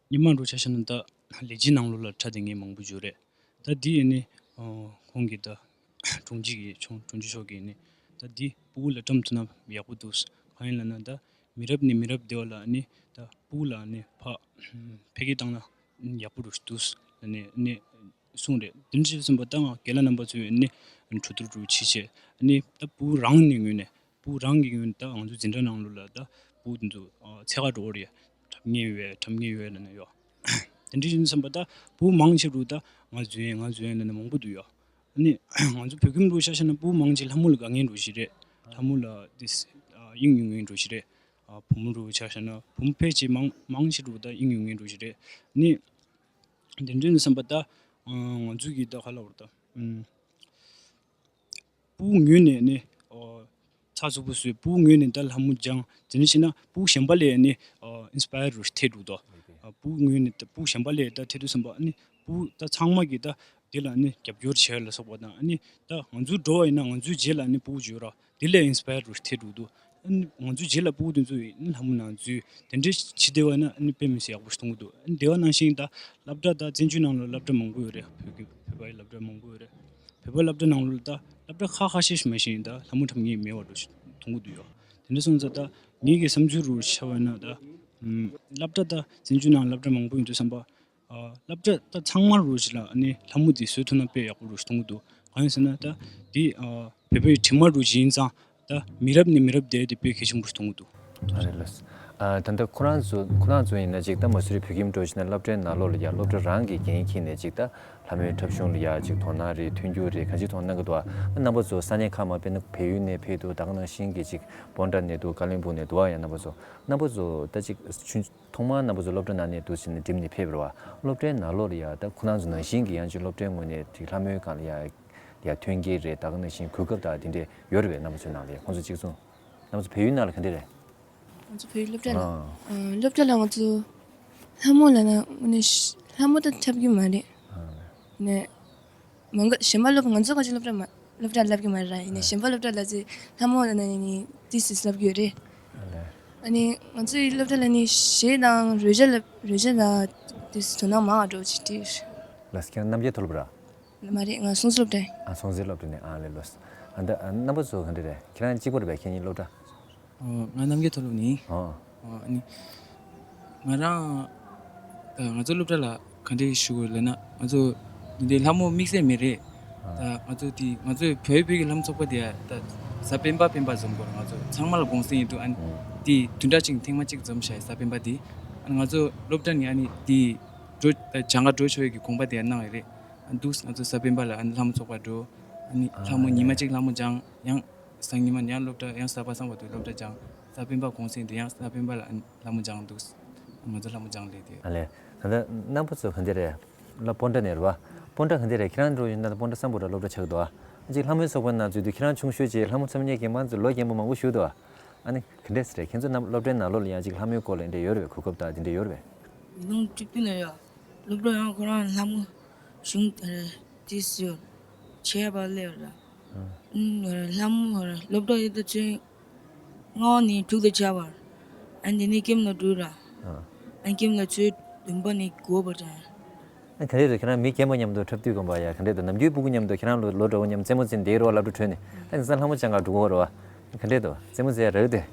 སྔོན་མ་འདྲ་བོ་ཆ་བཞག་ན་ད་ལས་བྱེད་ནང་ལོགས་ལ་འཁྲབ་བསྡད་མཁན་མང་པོ་ཡོད་རེད། ད་འདི་ཡིན་ནི་ཁོང་གིས་ད་དྲུང་ཆེ་གིས་ཆུང་དྲུང་ཆེ་མཆོག་གིས་ནི་ད་འདི་སྤུ་གུ་ལ་བཀྲམ་ཐུབ་ན་ཡག་པོ་འདུག་གང་ཡིན་ལབ་ན་ད་མི་རབས་ནས་མི་རབས་འདི་བ་ལ་ནི་ད་སྤུ་གུ་ལ་ནི་ཕ་ཕ་གི་བཏང་ན་ཡག་པོ་འདུག་ལབ་ནི་ནི་གསུངས་རེད། དེ་འདྲ་ཞིག་ཟིན་པ་ད་ང་རྒན་ལགས་རྣམ་པ་ཚོས་ནི་གྲོས་བསྡུར་འདྲ་བོ་བྱས་བྱས་ནི་ད་སྤུ་གུ་རང་ནས་ངོས་ནས། བུ་རང་གི་ཡོན་ད་ང་ཚོ་འཛིན་གྲྭ་ནང་ལོགས་ལ་ད་བུ་དེ་ཚོ་ཨ་འཚོལ་ག་འགྲོ་གི་རེད། འཁྲབ་མཁན་ཡོད་འཁྲབ་མཁན་ཡོད་ལབ་ནས་ཡོད། དེ་འདྲ་ཡིན་བསམ་པ་ད་བུ་མང་ཆེ་རུ་ད་ང་འཛུལ་ཡིན་ང་འཛུལ་ཡིན་ལབ་ནས་མང་པོ་འདུག་ཡོད། ཨ་ནི་ང་ཚོ་བོད་ཁྱིམ་རུ་ཆ་བཞག་ན་བུ་མང་ཆེ་ལྷ་མོ་ལ་དགའ་མཁན་རུ་ཞིག་རེད། ལྷ་མོ་ལ་དེ་དབྱིངས་ཡོད་མཁན་རུ་ཞིག་རེད། ཨ་བུ་མོ་རུ་ཆ་བཞག་ན་བུ་མོ་ཕལ་ཆེར་མང་མང་ཆེ་རུ་ད་དབྱིངས་ཡོད་མཁན་རུ་ཞིག་རེད། ཨ་ནི་དེ་འདྲ་ཡིན་བསམ་པ་ད་ང་ཚོ་གི་ད་ག་ལབ་དགོས་རེད་ད། ཨུམ། སྤུ་གུ་ངོས་ནས་ནི། ཨོ། ཚགས་ཚུད་པོ་བཟོས་སྤུ་གུ་ངོས་ནས་ད་ལྷ་མོ་སྦྱངས་དེ་ནས་བྱས་ན་སྤུ་གུ་གཞན་པ་ལས་ནི། ཨོ། ཨིན་སི་པ་ཡར་རུ་ཐེབས་འདུག་དོ། ཨ་སྤུ་གུ་ངོས་ནས་ད་སྤུ་གུ་གཞན་པ་ལས་ད་ཐེབས་འདུག་བསམ་པ་ནི་སྤུ་གུ་ད་ཚང་མ་གིས་ད་དེ་ལ་ནི་རྒྱབ་སྐྱོར་བྱས་ལ་སོགས་པ་དང་ཨ་ནི་ད་ང་ཚོ་འགྲོ་བ་ཡིན་ན་ང་ཚོའི་རྗེས་ལ་ནི་སྤུ་གུ་འཇུག་ར་དེ་ལས་ཨིན་སི་པ་ཡར་རུ་ཐེབས་འདུག་དོ། ཨ་ནི་ང་ཚོའི་རྗེས་ལ་སྤུ་གུ་དེ་ཚོ་ཡིན་ལྷ་མོ་ནང་འཛུལ་དེ་འདྲའི་བྱེད་བསྡད་པ་ན་ཨ་ནི་དཔེ་མི་སྲིད་ཡག་པོ་ཞིག་མཐོང་གི་འདུག་ཨ་ནི་དེ་བ་ནང་བཞིན་ད་སློབ་གྲྭ་ད་བཙན་བྱོལ་ནང་ལ་སློབ་གྲྭ་མང་པོ་ཡོད་རེད། བོད་ཀྱི་བོད་པའི་སློབ་གྲྭ་མང་པོ་ཡོད་རེད། བོད་པའི་སློབ་གྲྭ་ནང་ལོགས་ལ་ད་སློབ་གྲྭ་ཁག་ཁ་ཤས་ཤིག་མ་ཤེས་ཡིན་ད་ལྷ་མོ་འཁྲབ་མཁན་མེད་པ་འགྲོ་ཞིག་མཐོང་གི་འདུག་ཡོད། དེ་འདྲ་སོང་ཙང་ད་ངེད་ཀྱི་བསམ་ཚུལ་རུ་ཆ་བ་ན་ད་ཨམ་སློབ་གྲྭ་ད་བཙན་བྱོལ་ནང་སློབ་གྲྭ་མང་པོ་ཡོད་དུས་བསམ་པ། ཨ་སློབ་གྲྭ་ད་ཚང་མ་རུ་ཞིག་ལ་ཨ་ནི་ལྷ་མོ་འདི་བཟོས་ཐུབ་ན་དཔེ་ཡག་པོ་རུ་ཞིག་མཐོང་གི་འདུག་གང་ཡིན་ཟེར་ན་ད་འདི་ཨ་བོད་པའི་དྲི་མ་རུ་ཞིག་ཡིན་ཙང་ད་མི་རབས་ནས་མི་རབས་བསྡད་དེ་དཔེ་གལ་ཆེན་པོ་རུ་མཐོང་གི་འདུག་ཨ་རེད་ལགས། ཨ་ད་ལྟ་ཁོ་རང་ཚོ་ཁོ་རང་ཚོ་ཡིན་ན་ཅིག་ད་མ་སུ་རི་བོད་ཁྱིམ་འགྲོ་ཕྱིན་ན་སློབ་གྲྭའི་ནང་ལོགས་ལ་ཡ་སློབ་གྲྭ་རང་གི་འགན་འཁྱེར་ནས་ཅིག་ད་ལྷ་མོའི་འཁྲབ་གཞུང་ལ་ཡ་ཅིག་དོ་སྣང་རེད་མཐུན་འགྱུར་རེད་གང་ཅི་དོ་སྣང་གི་འདུག་ཨ་རྣམ་པ་ཚོ་ས་གནས་ཁག་མ་དཔེར་ན་བལ་ཡུལ་ནས་ཕེབས་འདུག་ད་ག་ནང་བཞིན་གྱི་ཅིག་སྤོན་ཊ་ནས་འདུག་བཀའ་བློན་སྦུག་ནས་འདུག་ཨ་ཡ་རྣམ་པ་ཚོ་རྣམ་པ་ཚོ་ད་ཅིག་ཆུང་ཐོག་མར་རྣམ་པ་ཚོ་སློབ་གྲྭ་ནང་ནས་འདུག་ཟེར་ནས་འགྲིམས་ནས་ཕེབས་རེད་བ། སློབ་གྲྭའི་ནང་ལོགས་ལ་ཡ་ད་ཁོ་རང་ཚོ་ནང་བཞིན་གྱི་ཡང་ཅིག་སློབ་གྲྭའི་ངོས་ནས་ཅིག་ལྷ་མོའི་སྒང་ལ་ཡ་ཡ་མཐུན་རྐྱེན་རེད་ད་ག་ནང་བཞིན་གོ་སྐབས་དང་དེ་འདྲས་ཡོད་རེད་བས། རྣམ་པ་ཚོའི་ནང་ལ་ཡ་ཁོང་ཚོ་གཅིག་མཚུངས། རྣམ་པ་ཚོ་བལ་ཡུལ་ནང་ལ་ག་འདྲས་རེད། ང་ཚོ་བལ་ཡུལ་སློབ་གྲྭ་ལ། ཨ། ཨ་སློབ་གྲྭ་ལ་ང་ཚོ་ལྷ་མོ་ལབ་ན་ནི་ལྷ་མོ་ད་འཁྲབ་ཀྱི་མ་རེད། ཨ། ནས་མང་ག་གཞན་པ་སློབ་ང་ཚོ་ག་ཅིག་སློབ་གྲྭ་མ་སློབ་གྲྭ་ལབ་ཀྱི་མ་རེད་ར། ཡིན་ནའི་ཨ། གཞན་པ་སློབ་གྲྭ་ལ་ཚེ་ལྷ་མོ་ལབ་ན་ནི་ཏི་སི་ལབ་ཀྱི་ཡོད་རེད། ཨ་ལས། ཨ་ནི་ང་ཚོའི་སློབ་གྲྭ་ལ་ནི་གཞས་དང་རོལ་ཆ་ལ་རོལ་ཆ་ལ་ཏི་སི་དོ་སྣང་མང་བ་འགྲོ་ཅིག་ཏི། ལགས་ཁྱེད་རང་རྣམ་རྒྱལ་མཐོ་སློབ་ར། མ་རེད་ང་སྲོང་བཙན་སློབ་གྲྭ་ཡིན། ཨ་སྲོང་བཙན་སློབ་གྲྭ་ནས་ཨ་ལས་ལོས། ཨ་ད་ཨ་རྣམ་པ་ཚོ་ག་འདྲ་རེད་ཁྱེད་རང་གཅིག་པ་རེད་པས་ཁྱེད་གཉིས་སློབ་གྲྭ། ཨོ། ང་རྣམ་རྒྱལ་མཐོ་སློབ་ནས། ཨོ། ཨོ། ཨ་ནི། ང་རང་། ད་ང་ཚོ་སློབ་གྲྭ་ལ་ག་འདྲས་ཞུ་དགོས་ལབ་ན་ང་ཚོ་འདི་འདྲའི་ལྷ་མོ་དམིགས་བསལ་མེད་རེད། ཨ། ད་ང་ཚོ་འདི་ང་ཚོའི་བོད་བོད་ཀྱི་ལྷ་མོ་ཚོགས་པ་འདི་ཡ་ད་གཟའ་སྤེན་པ་སྤེན་པ་འཛོམས་དགོས་རེད། ང་ཚོ་ཚང་མ་ལ་དགོངས་སེལ་ཡིན་འདུག་ཨ་ནི་ཨོ། འདི་བདུན་ཕྲག་གཅིག་ཐེངས་མ་གཅིག་འཛོམས་བྱས་གཟའ་སྤེན་པ་འདི། ཨ་ནི་ང་ཚོ་སློབ་གྲྭ་ནས་ཨ་ནི་འདི་འགྲོ་ད་གྱངས་ཁ་འགྲོ་ཆོག་ཡས་ཀྱི་དགོངས་པ་འདི་ཡ་གནང་ཡོད་རེད། ཨ་ནི་འདུག་ང་ཚོ་གཟའ་སྤེན་པ་ལ་ཨ་ནི་ལྷ་མོ་ཚོགས་པ་འགྲོ། ཨ་ནི་ཨ་ལྷ་མོ་ཉི་མ་གཅིག་ལྷ་མོ་སྦྱང་ཡང་། སང་ཉི་མ་ཡང་སློབ་གྲྭ་ཡང་གཟའ་པ་སངས་བར་དུ་སློབ་གྲྭ་སྦྱང་། གཟའ་སྤེན་པ་གུང་སེང་དུ་ཡང་གཟའ་སྤེན་པ་ལ་ལྷ་མོ་སྦྱང་འདུག་ང་ཚོ་ལྷ་མོ་སྦྱང་ལས་དེ། ཨ་ལས། ད་ལྟ་རྣམ་པ་ཚོ་ག་འདྲ་རེད། ལ་སྤོན་ཊ་ནས་རེད་བ། སྤོན་ཊ་ག་འདྲ་རེད་ཁྱེད་རང་འགྲོ་ཡིན་ན་སྤོན་ཊ་སམ་བྷོ་ཊ་སློབ་གྲྭ་ཆགས་འདུག་ཨ། གཅིག་ལྷ་མོའི་ཚོགས་པའི་ནང་འཛུལ་དུས་ཁྱེད་རང་ཆུང་ཤོས་ཀྱི་ལྷ་མོ་འཚབ་ཉེས་ཀྱི་མང་ཚོ་ལོ་རྒན་པོ་མང་པོ་བཞུགས་འདུག་ཨ། ཨ་ནི་ག་འདྲས་རེད་ཁྱེད་ཚོ་རྣམ་སློབ་གྲྭའི་ནང་ལོགས་ལ་ཡང་གཅིག་ལྷ་མོའི་སྐོར་ལ་འདྲ་ཡོད་རེད་པས་གོ་སྐབས་དང་དེ་འདྲ་ཡོད་རེད་པས། ཉིས་སྟོང་བཅུ་བདུན་ལ་ཡ། སློབ་གྲྭ་ཡང་ཁོ་རང་ལྷ་མོ་གཞུང་དེ་རེད་དེ་སུ་ཡོད་བྱས་པ་སླེབས་ར། ཨ། ཨུམ་ལྷ་མོ་སློབ་གྲྭ་ཡོད་དུས་ཚོད་ལྔ་པ་ནས་དྲུག་ཏུ་ཆགས་པར། ཨ་འདི་ནས་ཀེམ་ལ་འགྲོ་ར། ཨ། ཨ་ཀེམ་ལ་ཚོད་བདུན་པ་ནས་དགུ་པ་དྲན། ཨ་ག་རེ་རེད་ཁྱེད་རང་མི་རྒན་པ་མཉམ་དུ་འཁྲབ་དུས་དགོན་པ་ཡ་ག་འདྲས་འདུག་ནམ་རྒྱུན་སྤུ་གུ་མཉམ་དུ་ཁྱེད་རང་ལོ་ལོ་འདྲ་བོ་མཉམ་རྩེད་མོ་རྩེ་འདིའི་རོ་སློབ་གྲྭ་གྲོལ་ནས་ཨ་ནི་ས་ལྷ་མོ་སྦྱང་ག་འགྲོ་གི་རེད་བ། ག་འདྲས་འདུག་རྩེད་མོ་རྩེ་ཡ་རག་གི་འདུག་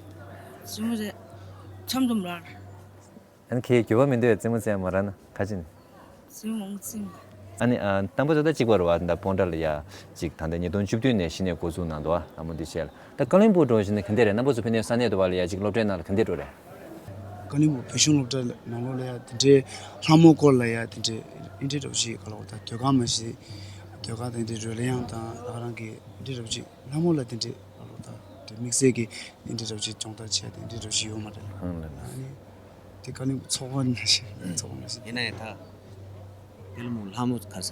རྩེད་མོ་རྩེ། མཚམས་མཚམས་རག་ཨ་ནི་ཁྱེད་འགྱོད་པ་མི་འདུག་རྩེད་མོ་རྩེ་ཡ་མ་རག་ན་ག་ཅི་ནི། རྩེད་མོ་རྩེ་མོ། ཨ་ནི་ཨ་དང་པོ་ཚོ་ད་གཅིག་པ་རེད་བ་ད་སྤོན་ཊ་ལ་ཡ་གཅིག་ད་ལྟ་ཉིས་སྟོང་བཅུ་བདུན་ནས་གཞི་ནས་འགོ་འཛུགས་གནང་འདུག་བ་ལྷ་མོ་འདི་བྱས་ལ་ད་ཀ་ལོན་སྦུག་འགྲོ་བཞིན་ན་ག་འདྲས་རེད་རྣམ་པ་ཚོ་ཕན་ཚུན་ས་གནས་དུ་བ་ལ་ཡ་གཅིག་སློབ་གྲྭའི་ནང་ལ་ག་འདྲས་འགྲོ་རེད། ཀ་ལོན་སྦུག་བོད་གཞུང་སློབ་གྲྭ་ནང་ལོགས་ལ་ཡ་དེ་འདྲའི་ལྷ་མོ་སྐོར་ལ་ཡ་དེ་འདྲའི་ཨིན་འདྲའི་འདྲ་བོ་ཞིག་ག་ལ་བ་ད་ཟློས་གར་མ་ཞིག་ཟློས་གར་དང་དེ་འདྲའི་རོལ་དབྱངས་དང་ད་ག་རང་གི་ཨིན་འདྲའི་འདྲ་བོ་ཞིག་ལྷ་མོ་ལ་དེ་འདྲའི་ག་ལ་བ་ད་དེ་དམིགས་བསལ་གྱི་ཨིན་འདྲའི་འདྲ་བོ་ཞིག་སྦྱོང་བརྡར་བྱས་ཏེ་ཨིན་འདྲའི་འདྲ་བོ་ཞིག་ཡོད་མ་རེད། ཧང་ལ་ལ། ཨ་ནི་དེ་ཀ་ལོན་སྦུག་ཚོགས་པ་ནང་བཞིན་ཚོགས་པ་ནང་བཞིན། ཡིན་ན་ཡང་ད་དེ་ལ་མོ་ལྷ་མོ་ག་ས་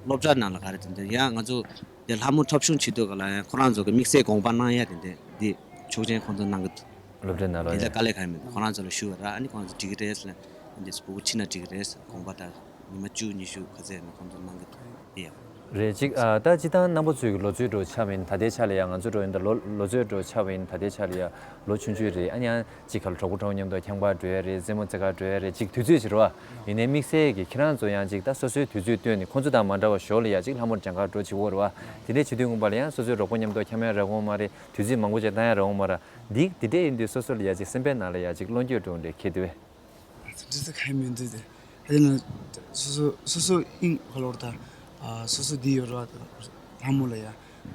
སློབ་གྲྭ་ནང་ལ་ག་རེ་དེ་འདྲ་ཡང་ང་ཚོ་དེ་ལྷ་མོ་འཁྲབ་གཞུང་བྱེད་དུས་ག་ལ་ཡང་ཁོ་རང་ཚོ་གི་དམིགས་བསལ་དགོངས་པ་གནང་ཡ་དེ་འདྲ་འདི་ཆོག་མཆན་ཁོང་ཚོ་གནང་གི་འདུག་སློབ་གྲྭའི་ནང་ལོགས་དེ་ལ་ནས། དཀའ་ལས་གང་ཡང་མི་འདུག་ཁོ་རང་ཚོ་ལ་ཞུ་བ་ར་ཨ་ནི་ཁོ་རང་ཚོ་འགྲིག་གི་རེད་ཟེར་ན་འདི་སྤུ་གུ་ཁྲིད་ན་འགྲིག་གི་རེད་ཟེར་དགོངས་པ་དང་ཉི་མ་བཅུ་ཉི་ཤུ་ག་ཚད་ནས་ཁོང་ཚོ་གནང་གི་འདུག་དེ་ཡང་། རེད་ཅིག་ཨ་ད་སྤྱི་བཏང་རྣམ་པ་ཚོའི་གི་ལོ་ཚོད་འགྲོ་ཆགས་པ་ཡིན་ད་ལྟའི་ཆ་ལ་ཡང་ང་ཚོ་འགྲོ་ཡིན་ད་ལོ་ལོ་ཚོད་འགྲོ་ཆགས་པ་ཡིན་ད་ལྟའི་ཆ་ལ་ཡང་ལོ་ཆུང་ཆུང་རེད་ཨ་ནི་ཡང་ཅིག་ག་ལ་གྲོགས་པོ་གྲོགས་མཉམ་དུ་ཁྱང་པར་འགྲོ་ཡ་རེད་རྩེད་མོ་རྩེ་གར་འགྲོ་ཡ་རེད་ཅིག་དུས་ཚོད་ཅིག་རེད་བ། ཡིན་ནའི་དམིགས་བསལ་གྱི་ཁྱེད་རང་ཚོ་ཡང་ཅིག་ད་སོ་སོའི་དུས་ཚོད་བཏོན་ནས་ཁོང་ཚོ་དང་མ་འདྲ་བ་ཞོར་ལ་ཡ་ཅིག་ལྷ་མོར་སྦྱང་གར་འགྲོ་བྱེད་འོར་བ། དེ་འདྲའི་བྱེད་དུས་ངུ་པ་ལ་ཡང་སོ་སོའི་རོགས་པ་མཉམ་དུ་འཁྱམ་ཡ་རག་འོང་མ་རེད། དུས་ཚོད་མང་པོ་ཅིག་བཏང་ཡ་རག་འོང་མ་རེད། འདི་འདི་འདྲས་ཡིན་དུས་སོ་སོ་ལ་ཡ་ཅིག་སེམས་པའི་ནང་ལ་ཡ་ཅིག་བློ་འགྱོད་འགྲོ་འདྲ་ཁེལ་དུས། ཚིག་འདྲི་ཚིག་ག་ཡེ་མི་འདུག་དེ། ཨ་དེ་ན་སོ་སོ་སོ་སོ་ཨིན་ཧ་ལོར་ད། ཨ་སོ་སོ་འདི་ཡོད་ར་ད་ལྷ་མོ་ལ་ཡ།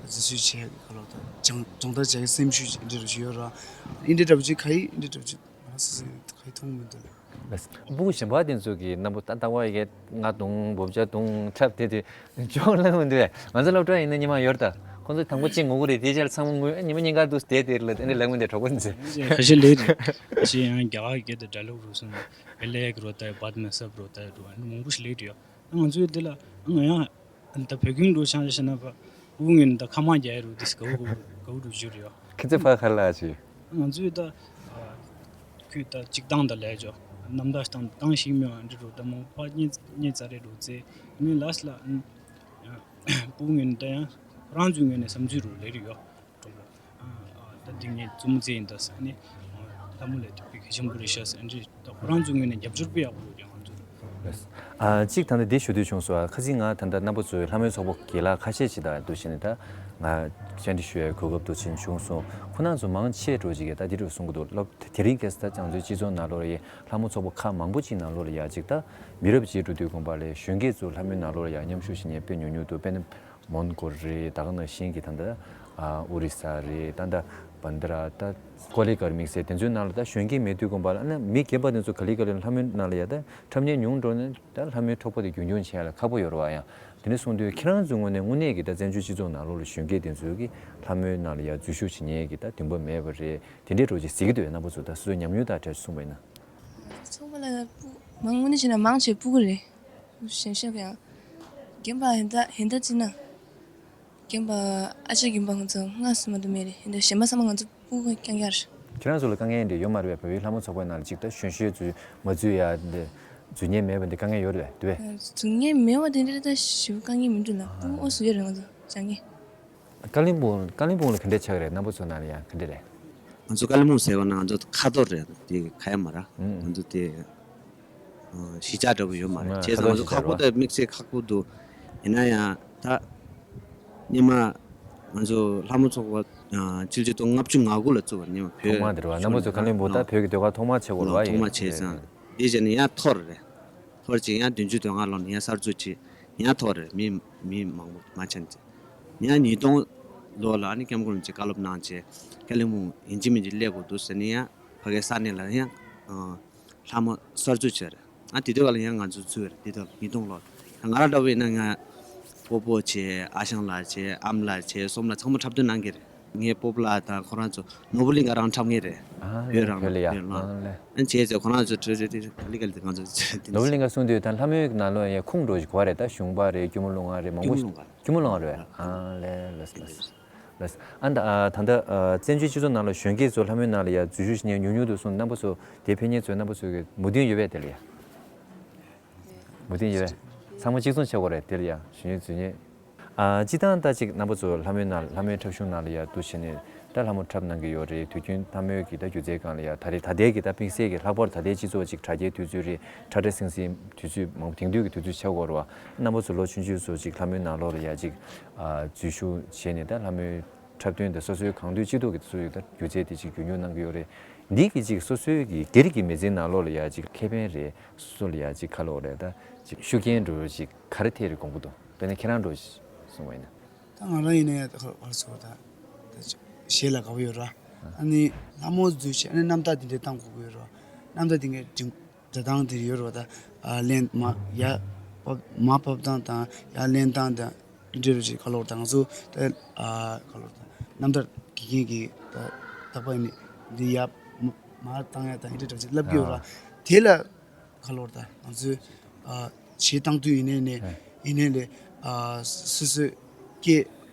འཛུལ་ཞུགས་བྱེད་ཡག་གི་ཁ་ལོ་དང་སྦྱང་སྦྱོང་བརྡར་བྱེད་ཡག་སེམས་ཤུགས་ཅིག་འདི་འདྲ་ཞིག་ཡོད་ར། འདི་འདྲ་འདྲ་པོ་ཅིག་ག་ཡི་འདི་འདྲ་འདྲ་པོ་ཅིག་ང་སོ་སོ་ག་ཡི་མཐོང་མི་འདུག་ལ། ལགས། སྤུ་གུ་གཞན་པ་དེ་ཚོ་གིས་རྣམ་པ་ལྟ་ལྟ་བ་ཡི་གེ་ལྔ་བརྡུངས་བུབ་ཆ་བརྡུངས་འཁྲབ་དེ་དུས་ཅོག་ལངས་མི་འདུག་བས། ང་ཚོ་སློབ་གྲྭ་ཡིན་ན་ཉི་མ་ཡོད་ད། ཁོང་ཚོ་དང་པོ་གཅིག་ངུ་གི་རེད། དེའི་རྗེས་ལ་ཚང་མ་ངུས། ཉི་མ་གཉིས་ཀ་འདུག་བསྡད་དེ་རེད་ལ། དེ་ནས་ལབ་མི་འདུག་གྲོགས་པོ་ཚོས། ཁ་ཤས་ལེགས་རེད། ཅི་ཡང་རྒྱ་གར་སྐད་དུ་ཌའི་ལོག་རུ་སོང་། ཨེ་ལེ་ཡ་གི་རོ་ད་བཱད་མེ་སབ་རོ་ད་རུ་ཨ་ནི་མང་པོ་ཞིག་ལེགས་རེད་ཡ། ང་ཚོའི་འདི་ལ་ང་ཡང་ད་བོད་ཁྱིམ་འགྲོ་ཆང་ཞེ་ན་པ་སྤུ་གུ་ངན་ད་ཁ་མ་རྒྱག་ཡ་རུ་དིས་གའུ་གའུ་གའུ་རུ་བཞུར་ཡོད། ཁྱེད་ཚོ་ཕ་ག་ལ་ཅི། ང་ཚོའི་ད་ཁོས་ད་གཅིག་ཏང་ད་ལས་ཅོ་རྣམ་ད་སྟངས་ཏང་ཞིག་མེད་པ་འདི་རུ་ད་མང་པ་རྙེད་རྙེད་ཚར་རེད་རུ་ཚེ་ནི་ལས་ལ་སྤུ་གུ་ངན་ད་ཡང་རང་ཚོའི་ངོས་ནས་བསམ་ཚུལ་རུ་ལེགས་རེད་ཡོད། ཀྲུང་ལ། ཨ་ཨ་ད་འདི་ངས་བཙུན་མོ་བཙལ་ཡིན་ད་ཟེར་ནས་ལྷ་མོ་ལ་དེ་དཔེ་གལ་ཆེན་པོ་རེད་ཤག་ཟེར་འདྲི་ད་ཁོ་རང་ཚོའི་ངོས་ནས་རྒྱབ་སྐྱོར་དཔེ་ཡག་པོ་ཡོད་ཀྱང་ང་ཚོ། ལགས། ཨ་གཅིག་ད་ལྟ་འདི་ཞུ་འདོད་བྱུང་སོང་། ཨ་ཁ་སང་ང་ད་ལྟ་རྣམ་པ་ཚོའི་ལྷ་མོའི་ཚོགས་པ་རྒན་ལགས་ཁ་ཤས་ཅིག་དང་འདུ་བྱས་ནས་ད་ང་བཅར་འདྲི་ཞུ་ཡའི་གོ་སྐབས་འདུ་བྱས་བྱུང་སོང་། ཁོ་རང་ཚོ་མང་ཆེ་འགྲོ་ཅིག་གིས་ད་འདི་འདྲ་གསུང་གི་འདུག་སློབ་དེ་རིང་ཁ་སང་ད་ང་ཚོའི་སྤྱི་ཚོགས་ནང་ལོགས་ལ་ཡ་ལྷ་མོ་ཚོགས་པ་ཁག་མང་པོ་ཅིག་ནང་ལོགས་ལ་ཡ་ཅིག་ད་མི་རབས་ཅིག་འགྲོ་དུས་གོང་པ་ལ་གཞོན་སྐྱེས་ཚོ་ལྷ་མོའི་ནང་ལོགས་ལ་ཡ་མཉམ་ཞུགས་བྱེད་མཁན་དཔེ་ཉུང་ཉུང་འདུག་དཔེར་ན། མོན་གྷོ་རེད། ད་ག་ནང་བཞིན་གྱི་ད་ལྟ་ཨ་ཨོ་རི་ས་རེད། ད་ལྟ་བན་དྷ་ར། ད་ཀོ་ལི་གྷལ་དམིགས་བསལ་དེ་ཚོའི་ནང་ལ་ད་གཞོན་སྐྱེས་མེད་དུས་གོང་པ་ལ་ཨ་ནི་མི་རྒན་པ་དེ་ཚོ་ག་ལེ་ག་ལེ་ལྷ་མོའི་ནང་ལ་ཡ་ད་འཁྲབ་མཁན་ཉུང་འགྲོ་ནས་ད་ལྷ་མོའི་འཁྲབ་པ་དེ་རྒྱུན་འཁྱོངས་བྱེད་ཡ་ལ་ཁག་པོ་ཡོད་རེད་བ། ཡང་དེ་འདྲ་སོང་དུས་ཁྱེད་རང་ཚོའི་ངོས་ནས་དངོས་གནས་ཀྱི་ད་བཙན་བྱོལ་སྤྱི་ཚོགས་ནང་ལོགས་ལ་གཞོན་སྐྱེས་དེ་ཚོ་གིས་ལྷ་མོའི་ནང་ལ་ཡ་འཛུལ་ཞུགས་བྱེད་མཁན་གྱི་ད་འདུན་པ་མེད་པ་རེད། དེ་འདྲའི་འགྲོ་ཅིག་གཟིགས་ཀྱི་འདུག་ཡ། རྣམ་པ་ཚོ་ད་སོ་སོའི་ཉམས་མྱོང་དང་འབྲེལ་ཚོང་པ་ཡིན་ན། ཚོང་པ་ལ་སྤུ་མང་དངོས་གནས་བྱས་ན་མང་ཆེ་སྤུ་གུ་རེད། གཞན་ཤོས་ཀྱང་རྒན་པ་ཧན་ད་ཧན་ད་ཅི་ན། རྒན་པ་ཨ་ཅག་རྒན་པ་ང་ཚོ་ལྔ་སུ་མ་གཏོགས་མེད་རེད། ཧན་ད་གཞན་པ་ཚང་མ་ང་ཚོ་སྤུ་གུ་རྐྱང་རྐྱང་རེད། ཁྱེད་རང་ཚོ་ལ་དཀའ་ངལ་འདྲ་ཡོད་མ་རེད་པས། བོད་པའི་ལྷ་མོ་ཚོགས་པའི་ནང་ལ་ཅིག་ད་གཞོན་གཞོན་ཚོས་མ་འཛུལ་ཡ་འདི་འཛུལ་མཁན་མེད་པ་འདི་དཀའ་ངལ་ཡོད་རེད་པས། འདུག་པས། འཛུལ་མཁན་མེད་པ་དེ་འདྲ་ད་ཞེ་པོ་དཀའ་ངལ་མི་འདུག་ལ་སྤུ་གུ་ཨ་སུ་ཡོད་རེད་ང་ཚོ་སྦྱང་མཁན། ཀ་ལིང་སྤུངས་ཀ་ལིང་སྤུངས་ལ་ག་འདྲས་ཆགས་རེད། རྣམ་པ་ཚོ་ནང་ལ་ཡང་ག་འདྲས་རེད། ང་ཚོ་ཀ་ལིང་སྤུངས་ཟེར་བ་ན་ང་ཚོ་ཁ་ཐོར་རེད། དེ་ཁ་ཡ་མ་ར། ཨང་། ང་ཚོ་དེ་ཨ་གཞིས་ཆགས་འདྲ་པོ་ཡོད་མ་རེད། ཨ་བྱས་ཙང་ང་ཚོ་ཁག་པོ་དང་དམིགས་བསལ་ཁག་པོ་འདུག་ཡིན་ན་ཡང་ད་སྔོན་མ་ང་ཚོ་ལྷ་མོ་ཚོགས་པ་ཨ་ཆིག་སྟོང་དགུ་བརྒྱ་ལྔ་བཅུ་ང་དགུ་ལ་བཙུགས་པ་རེད། སྔོན་མ་བོད་ཐོག་མ་དེ་རེད་བ། རྣམ་པ་ཚོ་ཀ་ལིང་སྤུངས་ད་ཨ་བོད་ཀྱི་ཟློས་གར་ཐོག་མ་བྱེད་དགོས་རེད་བ། ཐོག་མ་ཡིན་བྱས་ཙང་དེ་བྱས་ནས་ཡང་ཐོར་རེད། ཐོར་ཅིག་ཡང་བདུན་ཅུ་དོན་ལྔ་ལོ་ནས་ཡང་གསར་འཛུགས་ཅིག་ཡང་ཐོར་རེད། མི་མི་མང་པོ་མ་ཆགས་ཅིག་ཡང་ཉིས་སྟོང་ལོ་ལ་ཨ་ནི་སྐྱབས་མགོན་རིན་པོ་ཆེ་བཀའ་སློབ་གནང་བྱས་ཀ་ལིང་སྤུངས་ཡིན་གཅིག་མིན་གཅིག་སླེབས་དགོས་འདུག་ཟེར་ནས་ཡང་ཕ་གིའི་ས་གནས་ལ་ཡང་ཨ་ལྷ་མོ་གསར་འཛུགས་བྱས་རེད། ཨ་དེ་དུས་ག་ལ་ཡང་ང་ཚོ་འཛུལ་བ་རེད། དེ་དུས་ཉིས་སྟོང་ལོ། ང་རང་འདྲ་བོ་ཡིན་ན་ང་སྤོ་བོ་བྱས། ཨ་ཞང་ལགས་བྱས། ཨ་མ་ལགས་བྱས། སོམ་ལགས་ཚང་མ་འཁྲབ་སྟོན་གནང་གི་རེད། ངའི་སྤོ་བོ་ལགས་དང་ཁོ་རང་ཚོ་ནོར་བུ་གླིང་ག་རང་འཁྲབ་མཁན་རེད། ཨ་བོད་རང་བོད་ལ་ཡ། བོད་ལ། ཨ་ལས། ཨ་བྱས་ཚེ་ཁོ་རང་ཚོ་གྲོས་གྲོས་དེ་ག་ལེ་ག་ལེ་དེ་ང་ཚོ་དེ་ནོར་བུ་གླིང་ག་གསུང་དུས་ད་ལྷ་མོའི་ནང་ལོགས་ཡ་ཁུངས་འགྲོ་ཞིག་གོ་བ་རེད། ད་གཞུང་པ་རེད། སྐྱོར་མོ་ལུང་པ་རེད། མང་པོ་སྐྱོར་མོ་ལུང་པ་རེད། ཨ་ལས་ལས་ལས། ལགས། ཨ་ད་ཨ་ད་ལྟ་ཨ་བཙན་བྱོལ་སྤྱི་ཚོགས་ནང་ལ་གཞོན་སྐྱེས་ཚོ་ལྷ་མོའི་ནང་ལ་ཡ་འཛུལ་ཞུགས་བྱེད་མཁན་ཉུང་ཉུང་འདུག་གསུངས། རྣམ་པ་ཚོ་དེ་ཕན་ཉེ་ཚོའི་རྣམ་པ་ཚོ་གི་མོས་མཐུན་ཡོད་པས། དེ་ལ་ཡ་མོས་མཐུན་ཡོད་པས། ཚང་མ་གཅིག་མཚུངས་བྱེད་དགོས་རེད། དེ་ལ་ཡ་གཞོན་སྐྱེས་འཛུལ་མཁན། ཨ་སྤྱིར་བཏང་ད་ཅིག་རྣམ་པ་ཚོ་ལྷ་མོའི་ནང་ལྷ་མོའི་འཁྲབ་གཞུང་ནང་ལ་ཡ་འདུ་བྱས་ནས་ད་ལྷ་མོ་འཁྲབ་གནང་གི་ཡོད་རེད། དུས་རྒྱུན་ལྷ་མོའི་གི་ད་སྒྱུ་རྩལ་སྒང་ལ་ཡ་ད་རེས་ད་ལྟའི་གི་ད་དམིགས་བསལ་གི་ལྷག་པར་ད་ལྟའི་སྤྱི་ཚོགས་ཅིག་དྲ་རྒྱའི་དུས་ཚོད་རེད། ཁྲ་ཁྲ་སིང་སིང་དུས་ཚོད་མང་པོ་དེང་དུས་ཀྱི་དུས་ཚོད་ཆགས་ཀྱི་ཡོད་རེད་བ། རྣམ་པ་ཚོ་ལོ་ཆུང་ཆུང་ཚོ་ཅིག་ལྷ་མོའི་ནང་ལོགས་ལ་ཡ་ཅིག་ཨ་འཛུལ་ཞུགས་བྱས་ནས་ད་ལྷ་མོའི་འཁྲབ་སྟོན་དེ་སོ་སོའི་གང་འདོད་ཅི་འདོད་ཀྱི་སོ་སོའི་ད་སྒྱུ་རྩལ་དེ་ཅིག་རྒྱུན་འཁྱོངས་གནང་གི་ཡོད་རེད། འདི་གི་ཅིག་སོ་སོའི་གི་སྒེར་གྱི་མི་ཚེའི་ནང་ལོགས་ལ་ཡ་ཅིག་ཁེ་ཕན་རེད། སོ་སོ་ལ་ཡ་ཅིག་ག་ལབ་དགོས་རེད། ད་ཅིག་ཤུགས་རྐྱེན་འདྲ་བོ་ཅིག་ག་རེ་ཐེབས་རེད་དགོངས་ཀྱི་འདུག་དཔེར་ན་ཁྱེད་རང་འདྲ་བོ་ཅིག་གསུངས་པ་ཡིན་ན། ད་ང་རང་ཡིན་ན་ཡང་ད་ག་རེ་ཟེར་དགོས། ད་ད་ཅིག་གཞས་ལ་དགའ་པོ་ཡོད་ར། ཨ་ནི་ལྷ་མོ་འཛུལ་བྱས་ཨ་ནི་རྣམ་ཐར་འདི་འདྲ་བཏང་དགོས་ཀྱི་ཡོད་ར། རྣམ་ཐར་འདི་འདྲའི་སྒྲིག་སྒྲ་གདངས་དེ་ཡོད་རེད་བ། ད་ཨ་ལེན་མ་ཡ་ཕབ་མ་ཕབ་སྟངས་དང་ཡ་ལེན་སྟངས་དང་འདི་འདྲ་རེད་ཅིག་ག་ལབ་དགོས་རེད། ད་ང་ཚོ་ད་ཨ་ག་ལབ་དགོས་རེད། ད་རྣམ་ཐར་དགེ་རྒན་གྱིས་ད་རྟག་པར་ནི་འདི་ཡ་མ་མ་བཏང་ཡ་དང་འདི་འདྲ་རེད་ཅིག་ལབ་ཀྱི་ཡོད་རེད་བ། ཨ་དེ་ལ་ག་ལབ་དགོས་རེད། ད་ང་ཚོས་ཨ་གཞས་བཏང་དུས་ཡིན་ནའི་ནས་ཨ་ཡིན་ནའི་ལས་ཨ་སོ་སོའི་སྐད་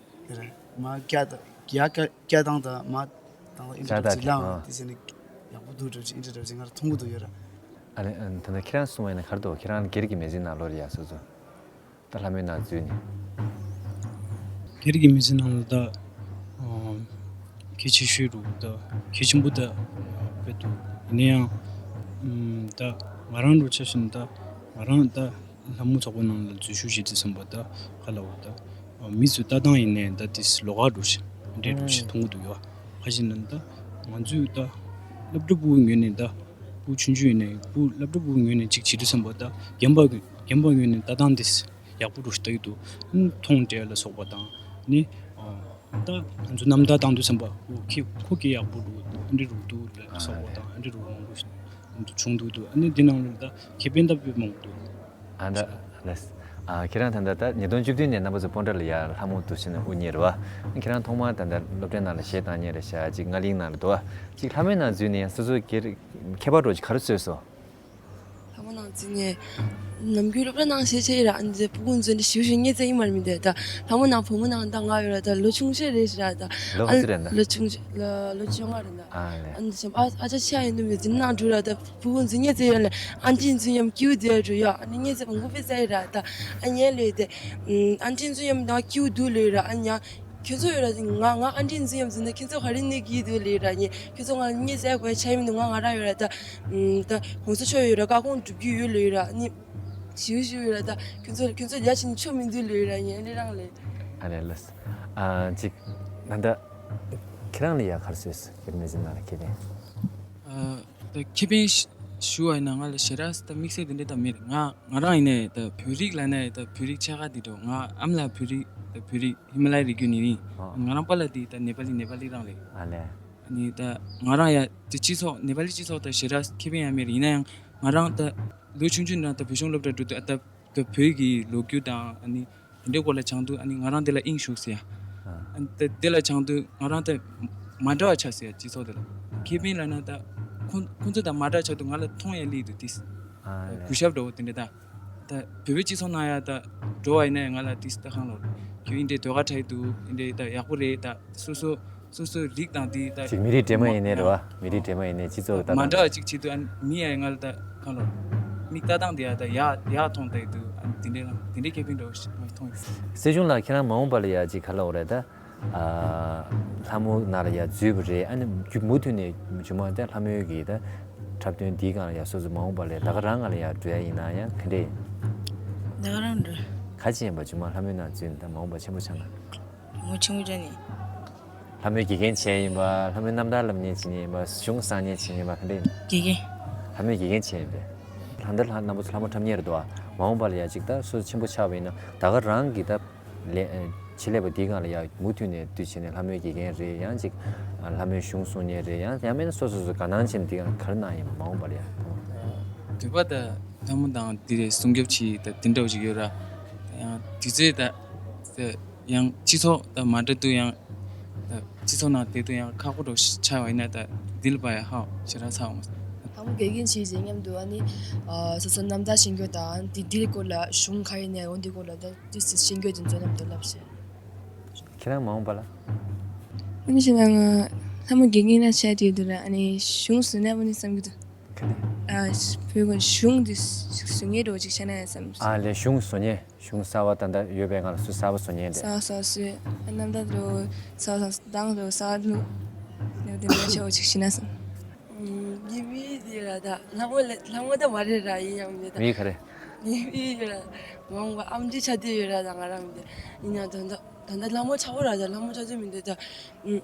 དེ་རེད་མ་སྐད་ད་ཡ་སྐད་སྐད་སྟངས་དང་མ་སྟངས་ཨིན་ཇི་ལགས་ཨ་དེ་ཟེར་ནས་ཡག་པོ་འདུག་འདྲ་ཅིག་ཨིན་ཇི་འདྲ་ཅིག་ང་ལ་མཐོང་གི་འདུག་ཡོད་ར། ཨ་ནི་ཨ་ནི་ད་ལྟ་ཁྱེད་རང་གསུངས་པ་ཡིན་ན་ག་རེ་འདུག་ཁྱེད་རང་སྒེར་གྱི་མི་ཚེའི་ནང་ལོགས་ལ་ཡ་སོ་སོ་ད་ལྷ་མོའི་ནང་འཛུལ་ནས། སྒེར་གྱི་མི་ཚེའི་ནང་ལ་ད་ཨ་གལ་ཆེ་ཤོས་རུ་ད་གལ་ཆེན་པོ་ད་དཔེ་འདུག་ཡིན་ན་ཡང་ཨམ་ད་ང་རང་རུ་ཆ་བཞིན་ད་ང་རང་ད་ལྷ་མོ་ཚོགས་པའི་ནང་ལ་འཛུལ་ཞུགས་བྱེད་དུས་ཙམ་པ་ད་ག་ལབ་དགོས་རེད། ད་མི་ཚོའི་ལྟ་སྟངས་ཡིན་ནའི་ད་དེ་ལོགས་ཀ་འདྲ་ཞིག་འདྲ་འདྲ་ཞིག་མཐོང་གི་འདུག་ཡོད། ཁ་ཅིག་ན་ད་ང་ཚོས་ད་སློབ་གྲྭ་ཕྲུ་གུའི་ངོས་ནས་ད་ཕྲུ་གུ་ཆུང་ཆུང་ཡིན་ནའི་ཕྲུ་གུ་སློབ་གྲྭ་ཕྲུ་གུའི་ངོས་ནས་ཅིག་བྱེད་དུས་ཙམ་པ་ད་རྒན་པ་རྒན་པ་ངོས་ནས་ལྟ་སྟངས་དེ་ཡག་པོ་འདྲ་ཞིག་ལྟ་གི་འདུག་མཐོང་སྤྲད་ལ་སོགས་པ་དང་ནི་ ད་ང་ཚོ་རྣམ་ཐར་བཏང་དུས་ཙམ་པ་ཁོ་ཁྱི་ཁོ་སྐད་ཡག་པོ་འདུག་ཨ་འདྲ་རུ་འདུག་ལ་སོགས་པ་དང་ཨ་འདྲ་རུ་མང་པོ་ཞིག་འདུག་བྱུང་འདུག་འདུག་ཨ་ནི་འདི་ནང་ལོགས་ད་ཁེ་ཕན་ལྟ་བུ་མང་པོ་འདུག་ཨ་ད་ལགས། ཨ་ཁྱེད་རང་ད་ལྟ་ད་ཉིས་སྟོང་བཅུ་བདུན་ནས་རྣམ་པ་ཚོ་སྤོན་ཊ་ལ་ཡ་ལྷ་མོ་འདུག་ཕྱིན་ན་དབུ་བརྙེས་རེད་བ། ཁྱེད་རང་ཐོག་མར་ད་ལྟ་སློབ་གྲྭའི་ནང་ལ་གཞས་བཏང་མཁན་རེད་ཤག་ཅིག་རྔ་གླིང་ནང་ལ་འདུག་བ། ཅིག་ལྷ་མོའི་ནང་འཛུལ་ནས་སོ་སོའི་སྒེར་ཁྱད་པར་འདྲ་ཅིག་ག་རེ་བཟོས་སོང་། ལྷ་མོ་ནང་འཛུལ་ནས་ནམ་རྒྱུན་སློབ་གྲྭ་ནང་གཞས་བྱས་ཡོད་ར། ཨ་ནི་ཕྲུ་གུ་འཛུལ་ནས་ཞིའུ་ཞིའུ་ངས་བཙལ་གྱི་མ་རེད་མི་འདུག་ད་ལྷ་མོ་ནང་བུ་མོ་ནང་ད་ང་ཡོད་ར། ད་ལོ་ཆུང་ཤོས་རེད་ཤག་ར། ད་ལོ་ག་ཚོད་རེད་ད། ལོ་ཆུང་ཤོས་ལོ་ལོ་བཅོ་ལྔ་རེད་ད། ཨ་ལས། ཨ་ནི་ཨ་ཨ་ཅག་ཆེ་ཡིན་དུས་མི་འཛིན་ནང་འགྲོ་ར། ད་ཕྲུ་གུ་འཛུལ་ངས་བཙལ་ཡོད་ལ་ཨ་འདྲས་འཛུལ་ཉམས་སྐྱིད་པོ་བསྡད་འགྲོ་ཡ། ཨ་ནི་ངས་བཙལ་མང་པོ་བཙལ་ཡོད་ར། ད་ཨ་ངས་ལོས་དེ་ཨ་འདྲས་འཛུལ་ཉམས་ད་སྐྱིད་པོ་འདུག་ལོས་ར། ཨ་ནི་ཁྱོད་ཚོ་ཡོད་ར། ང་ང་ཨ་འདྲས་འཛུལ་ཉམས་འཛུལ་ན་ཁྱོད་ཚོ་ག་རེ་གནོད་ཀྱི་འདུག་ལོས་ར། ངས་ཁྱོད་ཚོ་ང་ངས་བཙལ་དགོས་ཆ་ཡིན་མི་འདུག་ང་ང་རང་ཡོད་ར། ད་ད་གོང་ས་མཆོག་ཡོད་ར། བཀའ་དགོངས་སྒྲུབ་ཀྱི་ཡོད་ལོས་ར། ཨ་ནི་ཞིའུ་ཞིའུ་ཡོད་ར། ད་ཁྱོད་ཚོ་ཁྱོད་ཚོ་ཡ་ཕྱིན་ཆོ་མི་འདུག་ལོས་ར། ངས་ཨ་ནི་རང་ལས། ཨ་ལས་ལགས། ཨ་ཅིག་ད་ལྟ་ཁྱེད་རང་ལ་ཡ་ག་རེ་བཟོས་སོང་། ཁྱེད་རང་ནས་ཟིན་ན་ལ་ཁེ་ཕན། ཨ་ད་ཁེ་ཕན་ཞུ་བ་ཡིན་ན་ང་ལ་ཞེ་དྲག་ད་དམིགས་བསལ་དེ་འདྲ་ད་མེད། ང་ང་རང་ཡིན་ནའི་ད་བོད་རིགས་ལབ་ན་ད་བོད་རིགས་ཕྱེད་ཀ་དེ་འདྲ། ང་ཨ་མ་ལགས་བོད་རིགས། ད་བོད་རིགས་ཧི་མ་ལ་ཡའི་རི་རྒྱུད་ནས་ཡིན། ཨ་ང་རང་པཱ་ལགས་དེ་ད་ནེ་པ་ལི་ནེ་པ་ལི་རང་རེད། ཨ་ལས། ཨ་ནི་ད་ང་རང་ཡ་དེ་སྤྱི་ཚོགས་ནེ་པ་ལི་སྤྱི་ཚོགས་ད་ཞེ་དྲག་ཁེ་ཕན་ཡང་མེད་རེད། ཡིན་ན་ཡང་ང་རང་ད་ལོ་ཆུང་ཆུང་ནས་ད་བོད་གཞུང་སློབ་གྲྭ་འགྲོ་དུས་ཨ་ད་ད་བོད་ཀྱི་ལོ་རྒྱུས་དང་ཨ་ནི་དེ་འདྲའི་སྐོར་ལ་སྦྱང་དུས་ཨ་ནི་ང་རང་དེ་ལ་དབྱིངས་ཞུགས་ཟེར་ཡ། ཨ་ཨ་ནི་ད་དེ་ལ་སྦྱང་དུས་ང་རང་ད་མ་འདྲ་བ་ཆགས་ཟེར་ཡ། སྤྱི་ཚོགས་དེ་ལ་ཁེ་ཕན་ལབ་ན་ད་ཁོ་ཁོ་ཚོ་དང་མ་འདྲ་ཆགས་དུས་ང་ལ་མཐོང་ཡ་སླེབས་འདུག་དེ་ཨ་ལས། གུས་ཞབས་འདྲ་བོ་དེ་འདྲ་ད། ད་བོད་པའི་སྤྱི་ཚོགས་ནང་ཡ་ད་འགྲོ་བ་ཡིན་ན་ཡང་ང་ལ་ཏིས་ད་ཧང་ལོ། ཁྱོད་འདི་འདྲའི་ཟློས་གར་འཁྲབ་ཀྱི་འདུག་འདི་འདྲའི་ད་ཡག་པོ་རེད། ད་སོ་སོ་སོ་སོའི་རིགས་དང་འདི་ད་ཅིག་མི་རིགས་འདྲེས་མ་ཡིན་ནའི་རེད་བ། མི་རིགས་འདྲེས་མ་ཡིན་ནའི་སྤྱི་ཚོགས་ད་མ་འདྲ་བ་ཅིག་བྱེད་དུས་ཨ་མི་ཡ་ང་ལ་ད་ཧང་ལོ། མིག་ལྟ་སྟངས་འདི་ཡ་ད་ཡག་ཡག་མཐོང་བསྡད་འདུག་ཨ་འདི་འདྲའི་རང་འདི་འདྲའི་ཁེ་ཕན་འདྲ་བོ་ཞིག་མཐོང་ཡོད། སྲིད་གཞུང་ལ་ཁྱེད་རང་མ་འོངས་པ་ལ་ཡ་ཅིག་ག་ལབ་དགོས་རེད་ད། ཨ་ལྷ་མོ་ནང་ལ་ཡ་འཛུལ་བ་རེད། ཨ་ནི་རྒྱུ་མུ་མཐུད་ནས་རྗེས་མ་དེ་ལྷ་མོའི་གི་ད་འཁྲབ་སྟོན་འདིའི་སྒང་ལ་ཡ་སོ་སོ་མ་འོངས་པ་ལ་ད་ག་རང་སྒང་ལ་ཡ་འགྲོ་ཡ་ཡིན་ན་ཡང་ག་འདྲ་ཡིན། ད་ག་རང་འགྲོ། ག་ཅི་ཡིན་པ་རྗེས་མ་ལྷ་མོའི་ནང་འཛུལ་ནས་ད་མ་འོངས་པ་ཆེན་པོ་ཆགས་ན། མོ་ཆུང་ངུ་ཅན་ནི། ལྷ་མོའི་དགེ་རྒན་བྱས་ཡིན་པ། ལྷ་མོའི་རྣམ་ཐར་ལབ་མཁན་བྱས་ཡིན་པ། གཞུང་གསར་རྙེད་བྱས་ཡིན་པ་ག་འདྲ་ཡིན། དགེ་རྒན། ལྷ་མོའི་དགེ་རྒན་བྱས་ཡིན་པས། ལྷ་འདྲེ་ལྷ་རྣམ་པ་ཚོ་ལྷ་མོ་འཁྲབ་མཁན་རེད་འདུག་ཨ། མ་འོངས་པ་ལ་ཡ་ཅིག་ད་སོ་སོ་ཆེན་པོ་ཆགས་པ་ཡིན་ན་ད་ག་རང་གི་ད་ལས་ཆེད་ལས་པ་འདིའི་སྒང་ལ་ཡ་མུ་མཐུད་ནས་དུས་ཆེན་ནས་ལྷ་མོའི་དགེ་རྒན་རེད། ཡང་ཅིག་ལྷ་མོའི་གཞུང་གསུང་མཁན་རེད། ཡང་ཡང་མིན་ན་སོ་སོ་སོ་དགའ་སྣང་ཆེན་འདི་ག་རེ་གནང་ཡིན་མ་འོངས་པ་ལ་ཡ། དུས་པ་ད་ལྷ་མོ་དང་འདི་རེད་སྲུང་སྐྱོབ་བྱེད་ད་དེ་འདྲ་བོ་ཞིག་ཡོད་ར། ཡང་དུས་ཚོད་ད་ད་ཡང་སྤྱི་ཚོགས་ད་མ་འདྲ་དུས་ཡང་ད་སྤྱི་ཚོགས་ནང་བསྡད་དུས་ཡང་ཁག་པོ་འདྲ་བོ་ཞིག་ཆགས་པ་ཡིན་ན་ད་འདི་ལ་པ་ཡ་ཧ་ཞེ་དྲག་ཚ་འོང་། ལྷ་མོ་དགེ་རྒན་བྱས་རྗེས་མཉམ་དུ་ཨ་ནི་ཨ་སོ་སོ་རྣམ་ཐར་ཤེས་རྒྱུ་དང་དེ་དེའི་སྐོར་ལ་གཞུང་ག་ཡིན་ནའི་འོ་འདི་སྐོར་ལ་ད་དུས་སུ་ཤེས་རྒྱུ་དེ་ཚོ་མཉམ་དུ་བསླབ་ཤེས། ཁྱེད་རང་མ་འོངས་པ་ལ། ཨ་ནི་ཤེས་ན་ང་ལྷ་མོ་དགེ་རྒན་ན་བྱས་དེ་དུས་ལ་ཨ་ནི་གཞུང་བཟོ་ན་བ་ནི་བསམ་གྱི་འདུག་ཁ་ནས། ཨ་བོད་ཀྱི་གཞུང་འདི་བཟོ་ངེས་འགྲོ་ཅིག་བྱས་ན་ཡང་བསམ། ཨ་ལས། གཞུང་བཟོ་ངེས། གཞུང་གསར་བ་ད་ལྟ་ཡོད་པའི་སྒང་ལ་སུ་གསར་བ་བཟོ་ངེས་རེད། གསར་བ་བཟོ་སུས་ཨ་རྣམ་ཐར་ལོ་གསར་བ་བཟོ་དང་ལོ་གསར་བ་ལོ་ལོ་དེ་འདྲ་ཆེ་བ་ཅིག་བྱས་ན་བསམ། ངའི་མི་དེ་ར་ད་ལྷ་མོ་ལ་ལྷ་མོ་ད་མ་རེད་ར། ཡིན་ཡང་མི་ད། མི་ག་རེ། ངའི་མི་ར་མང་བ་ཨམ་ཅི་ཆ་དེ་ཡོད་ར། ད་ང་རང་མི་དེ་ཡིན་ཡང་ད་ད་ད་ལྟ་ལྷ་མོ་ཆགས་པོ་ར། ད་ལྷ་མོ་ཆགས་དུས་མི་དེ་ད་ཨུམ།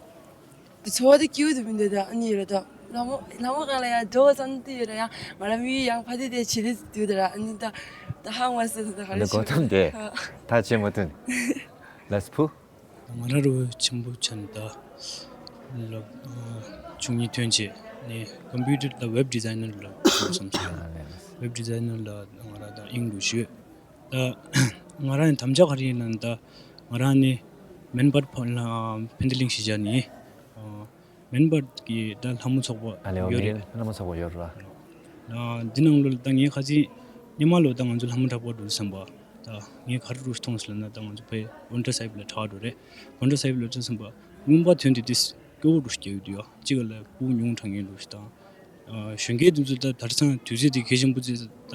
དེ་ཚོ་བ་དེ་སྐྱིད་པོ་དེ་མི་འདུག་ད་ཨ་ནི་ཡོད་ར། ད་ལྷ་མོ་ལྷ་མོ་སྒང་ལ་ཡང་འགྲོ་བ་ཙམ་དེ་ཡོད་ར། ཡང་ང་རང་མི་ཡང་ཕ་དེ་དེ་བྱེད་དེ་དུས་དེ་ར། ཨ་ནི་ད་ད་ཧང་བ་སི་ད་ག་རེ་འདི་གོ་ཐུབ་དེ་ད་བྱེད་མ་ཐུབ། ལས་བུ། ང་རང་རུ་ཆེན་པོ་ཆེན་ད་ལ་ཆུང་ཉིད་ཐོན་ཆེ་ནས་ཀམ་པུ་ཊར་ད་ཝེབ་ཌི་ཛའི་ནར་ལ་བསམ་སོང་། ཝེབ་ཌི་ཛའི་ནར་ལ་ང་རང་ད་ཨིང་རུ་ཞུ། ད་ང་རང་ཡང་དམ་བཅའ་ག་རེ་ཡིན་ན་ད་ང་རང་ནི་མེན་པར་ཕ་ལ་ཕན་ཚུན་གླིང་གཞིས་ཆགས་ནི་ཨ་མེན་པར་གྱི་ད་ལྷ་མོ་ཚོགས་པ་ཨ་ལེ། ཡོད་རེད། ལྷ་མོ་ཚོགས་པ་ཡོད་རེད། ཨ་འདི་ནང་ལོ་ལ་ད་ངས་ཁ་ཅིག་སྔོན་མ་ལོ་ད་ང་ཚོ་ལྷ་མོ་འཁྲབ་པ་འགྲོ་བསམ་པ། ད་ངས་ག་རེ་འགྲོ་མཐོང་སོང་ལབ་ན་ད་ང་ཚོ་ཕའི་པོན་ཊ་སཱ་ཧིབ་ལ་འཁྲབ་འགྲོ་རེད། པོན་ཊ་སཱ་ཧིབ་ལ་འགྲོ་བསམ་པ་རྔོན་པ་ཐོན་དུས་དེ་སྐྱོ་བོ་འགྲོ་སྐྱེ་ཡོད་དུས་ཡ་གཅིག་ལ་སྤུ་ཉུང་དྲགས་ངེས་འགྲོ་ཞིག་དང་། གཞོན་སྐྱེས་དེ་ཚོ་ད་དེང་སང་དུས་ཚོད་དེ་གལ་ཆེན་པོ་ཚོད་ད་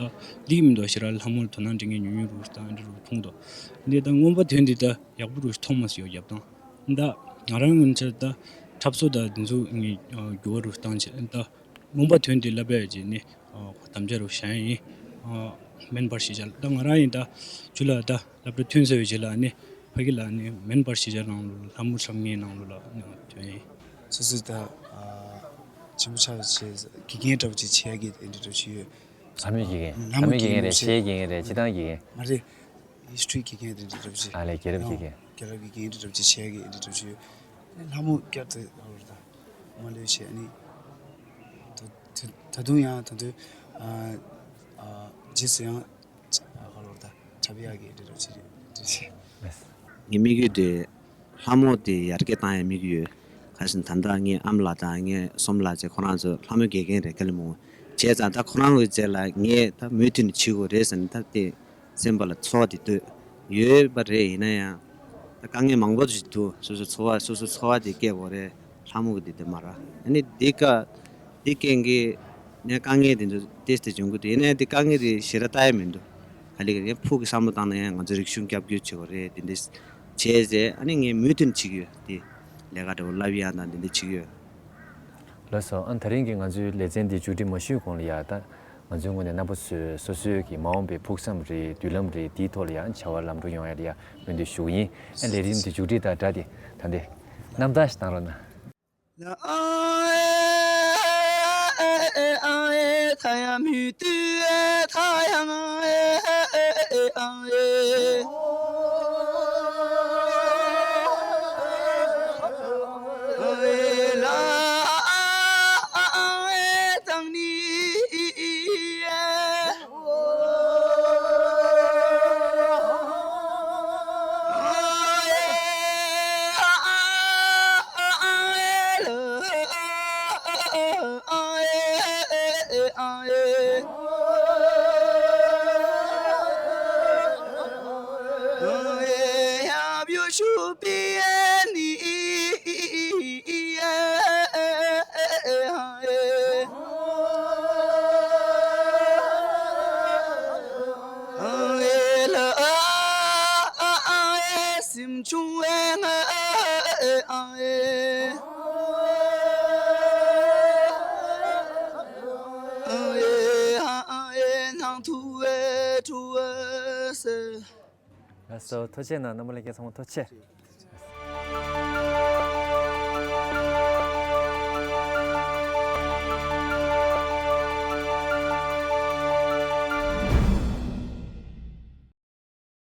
ལིག་མི་འདུག་ཞེ་དྲག་ལྷ་མོར་དོ་སྣང་འདྲི་མཁན་ཉུང་ཉུང་རུ་དང་འདྲ་རུ་མཐོང་འདུག་འདི་ད་རྔོན་པ་ཐོན་དེ་ད་ཡག་པོ་རུ་མཐོང་མ་སོང་ཡོད་རྒྱབ་དང་། ད་ང་རང་ངོས་ཆ་ད་འཁྲབ་སོ་ད་དེ་ཚོ་ངས་འགྱུར་བ་རུ་བཏང་བྱས་ད་རྔོན་པ་ཐོན་དེ་བསླབ་པ་ཡ་བྱས་ནས་དམ་བཅའ་རུ་བཞག་ཡིན། མེན་པར་གཞིས་ཆགས་ད་ང་རང་ཡིན་ད་ཇུ་ལ་ད་སློབ་གྲྭ་ཐོན་ཚར་བའི་རྗེས་ལ་ནི་ཕ་གི་ལ་ནི་མེན་པར་གཞིས་ཆགས་ནང་ལོ་ལྷ་མོ་འཁྲབ་མཁན་ནང་ལོ་ལ་ཐོན་ཡིན། སོ་སོ་ད་ཆེན་པོ་ཆགས་བྱས་དགེ་རྒན་འདྲ་བོ་ཅིག་བྱེད་ཡ་གི་འདི་འདྲ་བྱེད་ཡོད། ལྷ་མོའི་དགེ་རྒན། ལྷ་མོའི་དགེ་རྒན་རེད། གཞས་དགེ་རྒན་རེད། སྤྱིར་བཏང་དགེ་རྒན། མ་རེད། ཧི་སི་ཊི་རི་དགེ་རྒན་དེ་འདྲ་འདྲ་པོ་ཅིག་རྒྱལ་རབས་དགེ་རྒན་རྒྱལ་རབས་དགེ་རྒན་དེ་འདྲ་པོ་ཅིག་བྱས་གི་འདྲ་འདྲ་པོ་ཅིག་ཡོད། ལྷ་མོ་བསྐྱར་དུ་ཧ་ལོ་ད་མ་ལོས་བྱས། ཨ་ནི་ད་ད་ད་དུང་ཡང་ད་དུང་ཨ་ཨ་རྗེས་སུ་ཡང་ཧ་ལོ་ད་འཁྲབ་ཡག་གི་འདྲ་འདྲ་པོ་ཅིག་རེད། ངའི་དམིགས་ཡུལ་དེ་ལྷ་མོ་དེ་ཡར་རྒྱས་བཏང་ཡག་དམིགས་ཡུལ་ཡོད། ག་རེ་ཟེར་ན་ད་ལྟ་ངའི་ཨ་མ་ལགས་དང་ངའི་སྲུ་མོ་ལགས་བཅས་ཁོ་རང་ཚོ་ལྷ་མོ་དགེ་རྒན་རེད། དཀའ་ལས་མང་པོ་བྱས་ཙང་ད་ཁོ་རང་གི་རྗེས་ལ་ངས་ད་མུ་མཐུད་ནས་བྱེད་དགོས་རེད་ཟེར་ནས་ད་དེ་སེམས་པ་ལ་ཚོར་བ་དེ་འདུག་ཡོད་པ་རེད། ཡིན་ན་ཡང་ད་དཀའ་ངལ་མང་པོ་ཞིག་འདུག་སོ་སོ་འཚོ་བ་སོ་སོ་འཚོ་བ་དེ་སྐྱེལ་དགོས་རེད། ལྷ་མོ་གི་དེ་དེ་མ་ར། ཨ་ནི་འདི་ཀ་འདི་རྐྱེན་གྱིས་ནས་དཀའ་ངལ་དེ་ཚོ་ཏོག་ཙམ་བྱུང་གི་འདུག་ཡིན་ན་ཡང་དེ་དཀའ་ངལ་དེ་ཞེ་དྲག་ལྟ་ཡ་མི་འདུག་ག་ལེ་ག་ལེ་ཕུགས་ཀྱི་བསམ་བློ་བཏང་ན་ཡང་ང་ཚོ་རིག་གཞུང་སྐྱབས་བཅོལ་བྱེད་དགོས་རེད། དེ་འདྲ་བྱས་རྗེས་ཨ་ནི་ངས་མུ་མཐུད་བྱེད་ཀྱི་ཡོད། དེ་ལས་ཀ་འདྲ་བོ་བསླབ་ཡ་དང་དེ་འདྲ་བྱེད་ཀྱི་ཡོད། ལགས་སོ། ཨ་ད་རིང་གི་ང་ཚོའི་ལེ་ཚན་འདི་མཇུག་སྒྲིལ་མ་ཞུས་གོང་ལ་ཡ་ད་ང་ཚོའི་ངོས་ནས་རྣམ་པ་ཚོས་སོ་སོའི་གི་མ་འོངས་པའི་ཕུགས་བསམ་རེད། མདུན་ལམ་རེད། དེའི་ཐོག་ལ་ཡང་བྱ་བ་ལམ་འགྲོ་ཡོང་ཡ་ལ་ཡ་སྨོན་འདུན་ཞུ་གི་ཡིན། ཨ་ལས་རིམ་འདི་མཇུག་སྒྲིལ་དང་སྦྲགས་ཏེ་ད་འདི་རྣམ་ཐར་ཞིག་བཏང་རོགས་གནང་། ལགས་སོ། ཐུགས་རྗེ་གནང་། རྣམ་པ་ལྷན་རྒྱས་ཚང་མ་ཐུགས་རྗེ་ཆེ།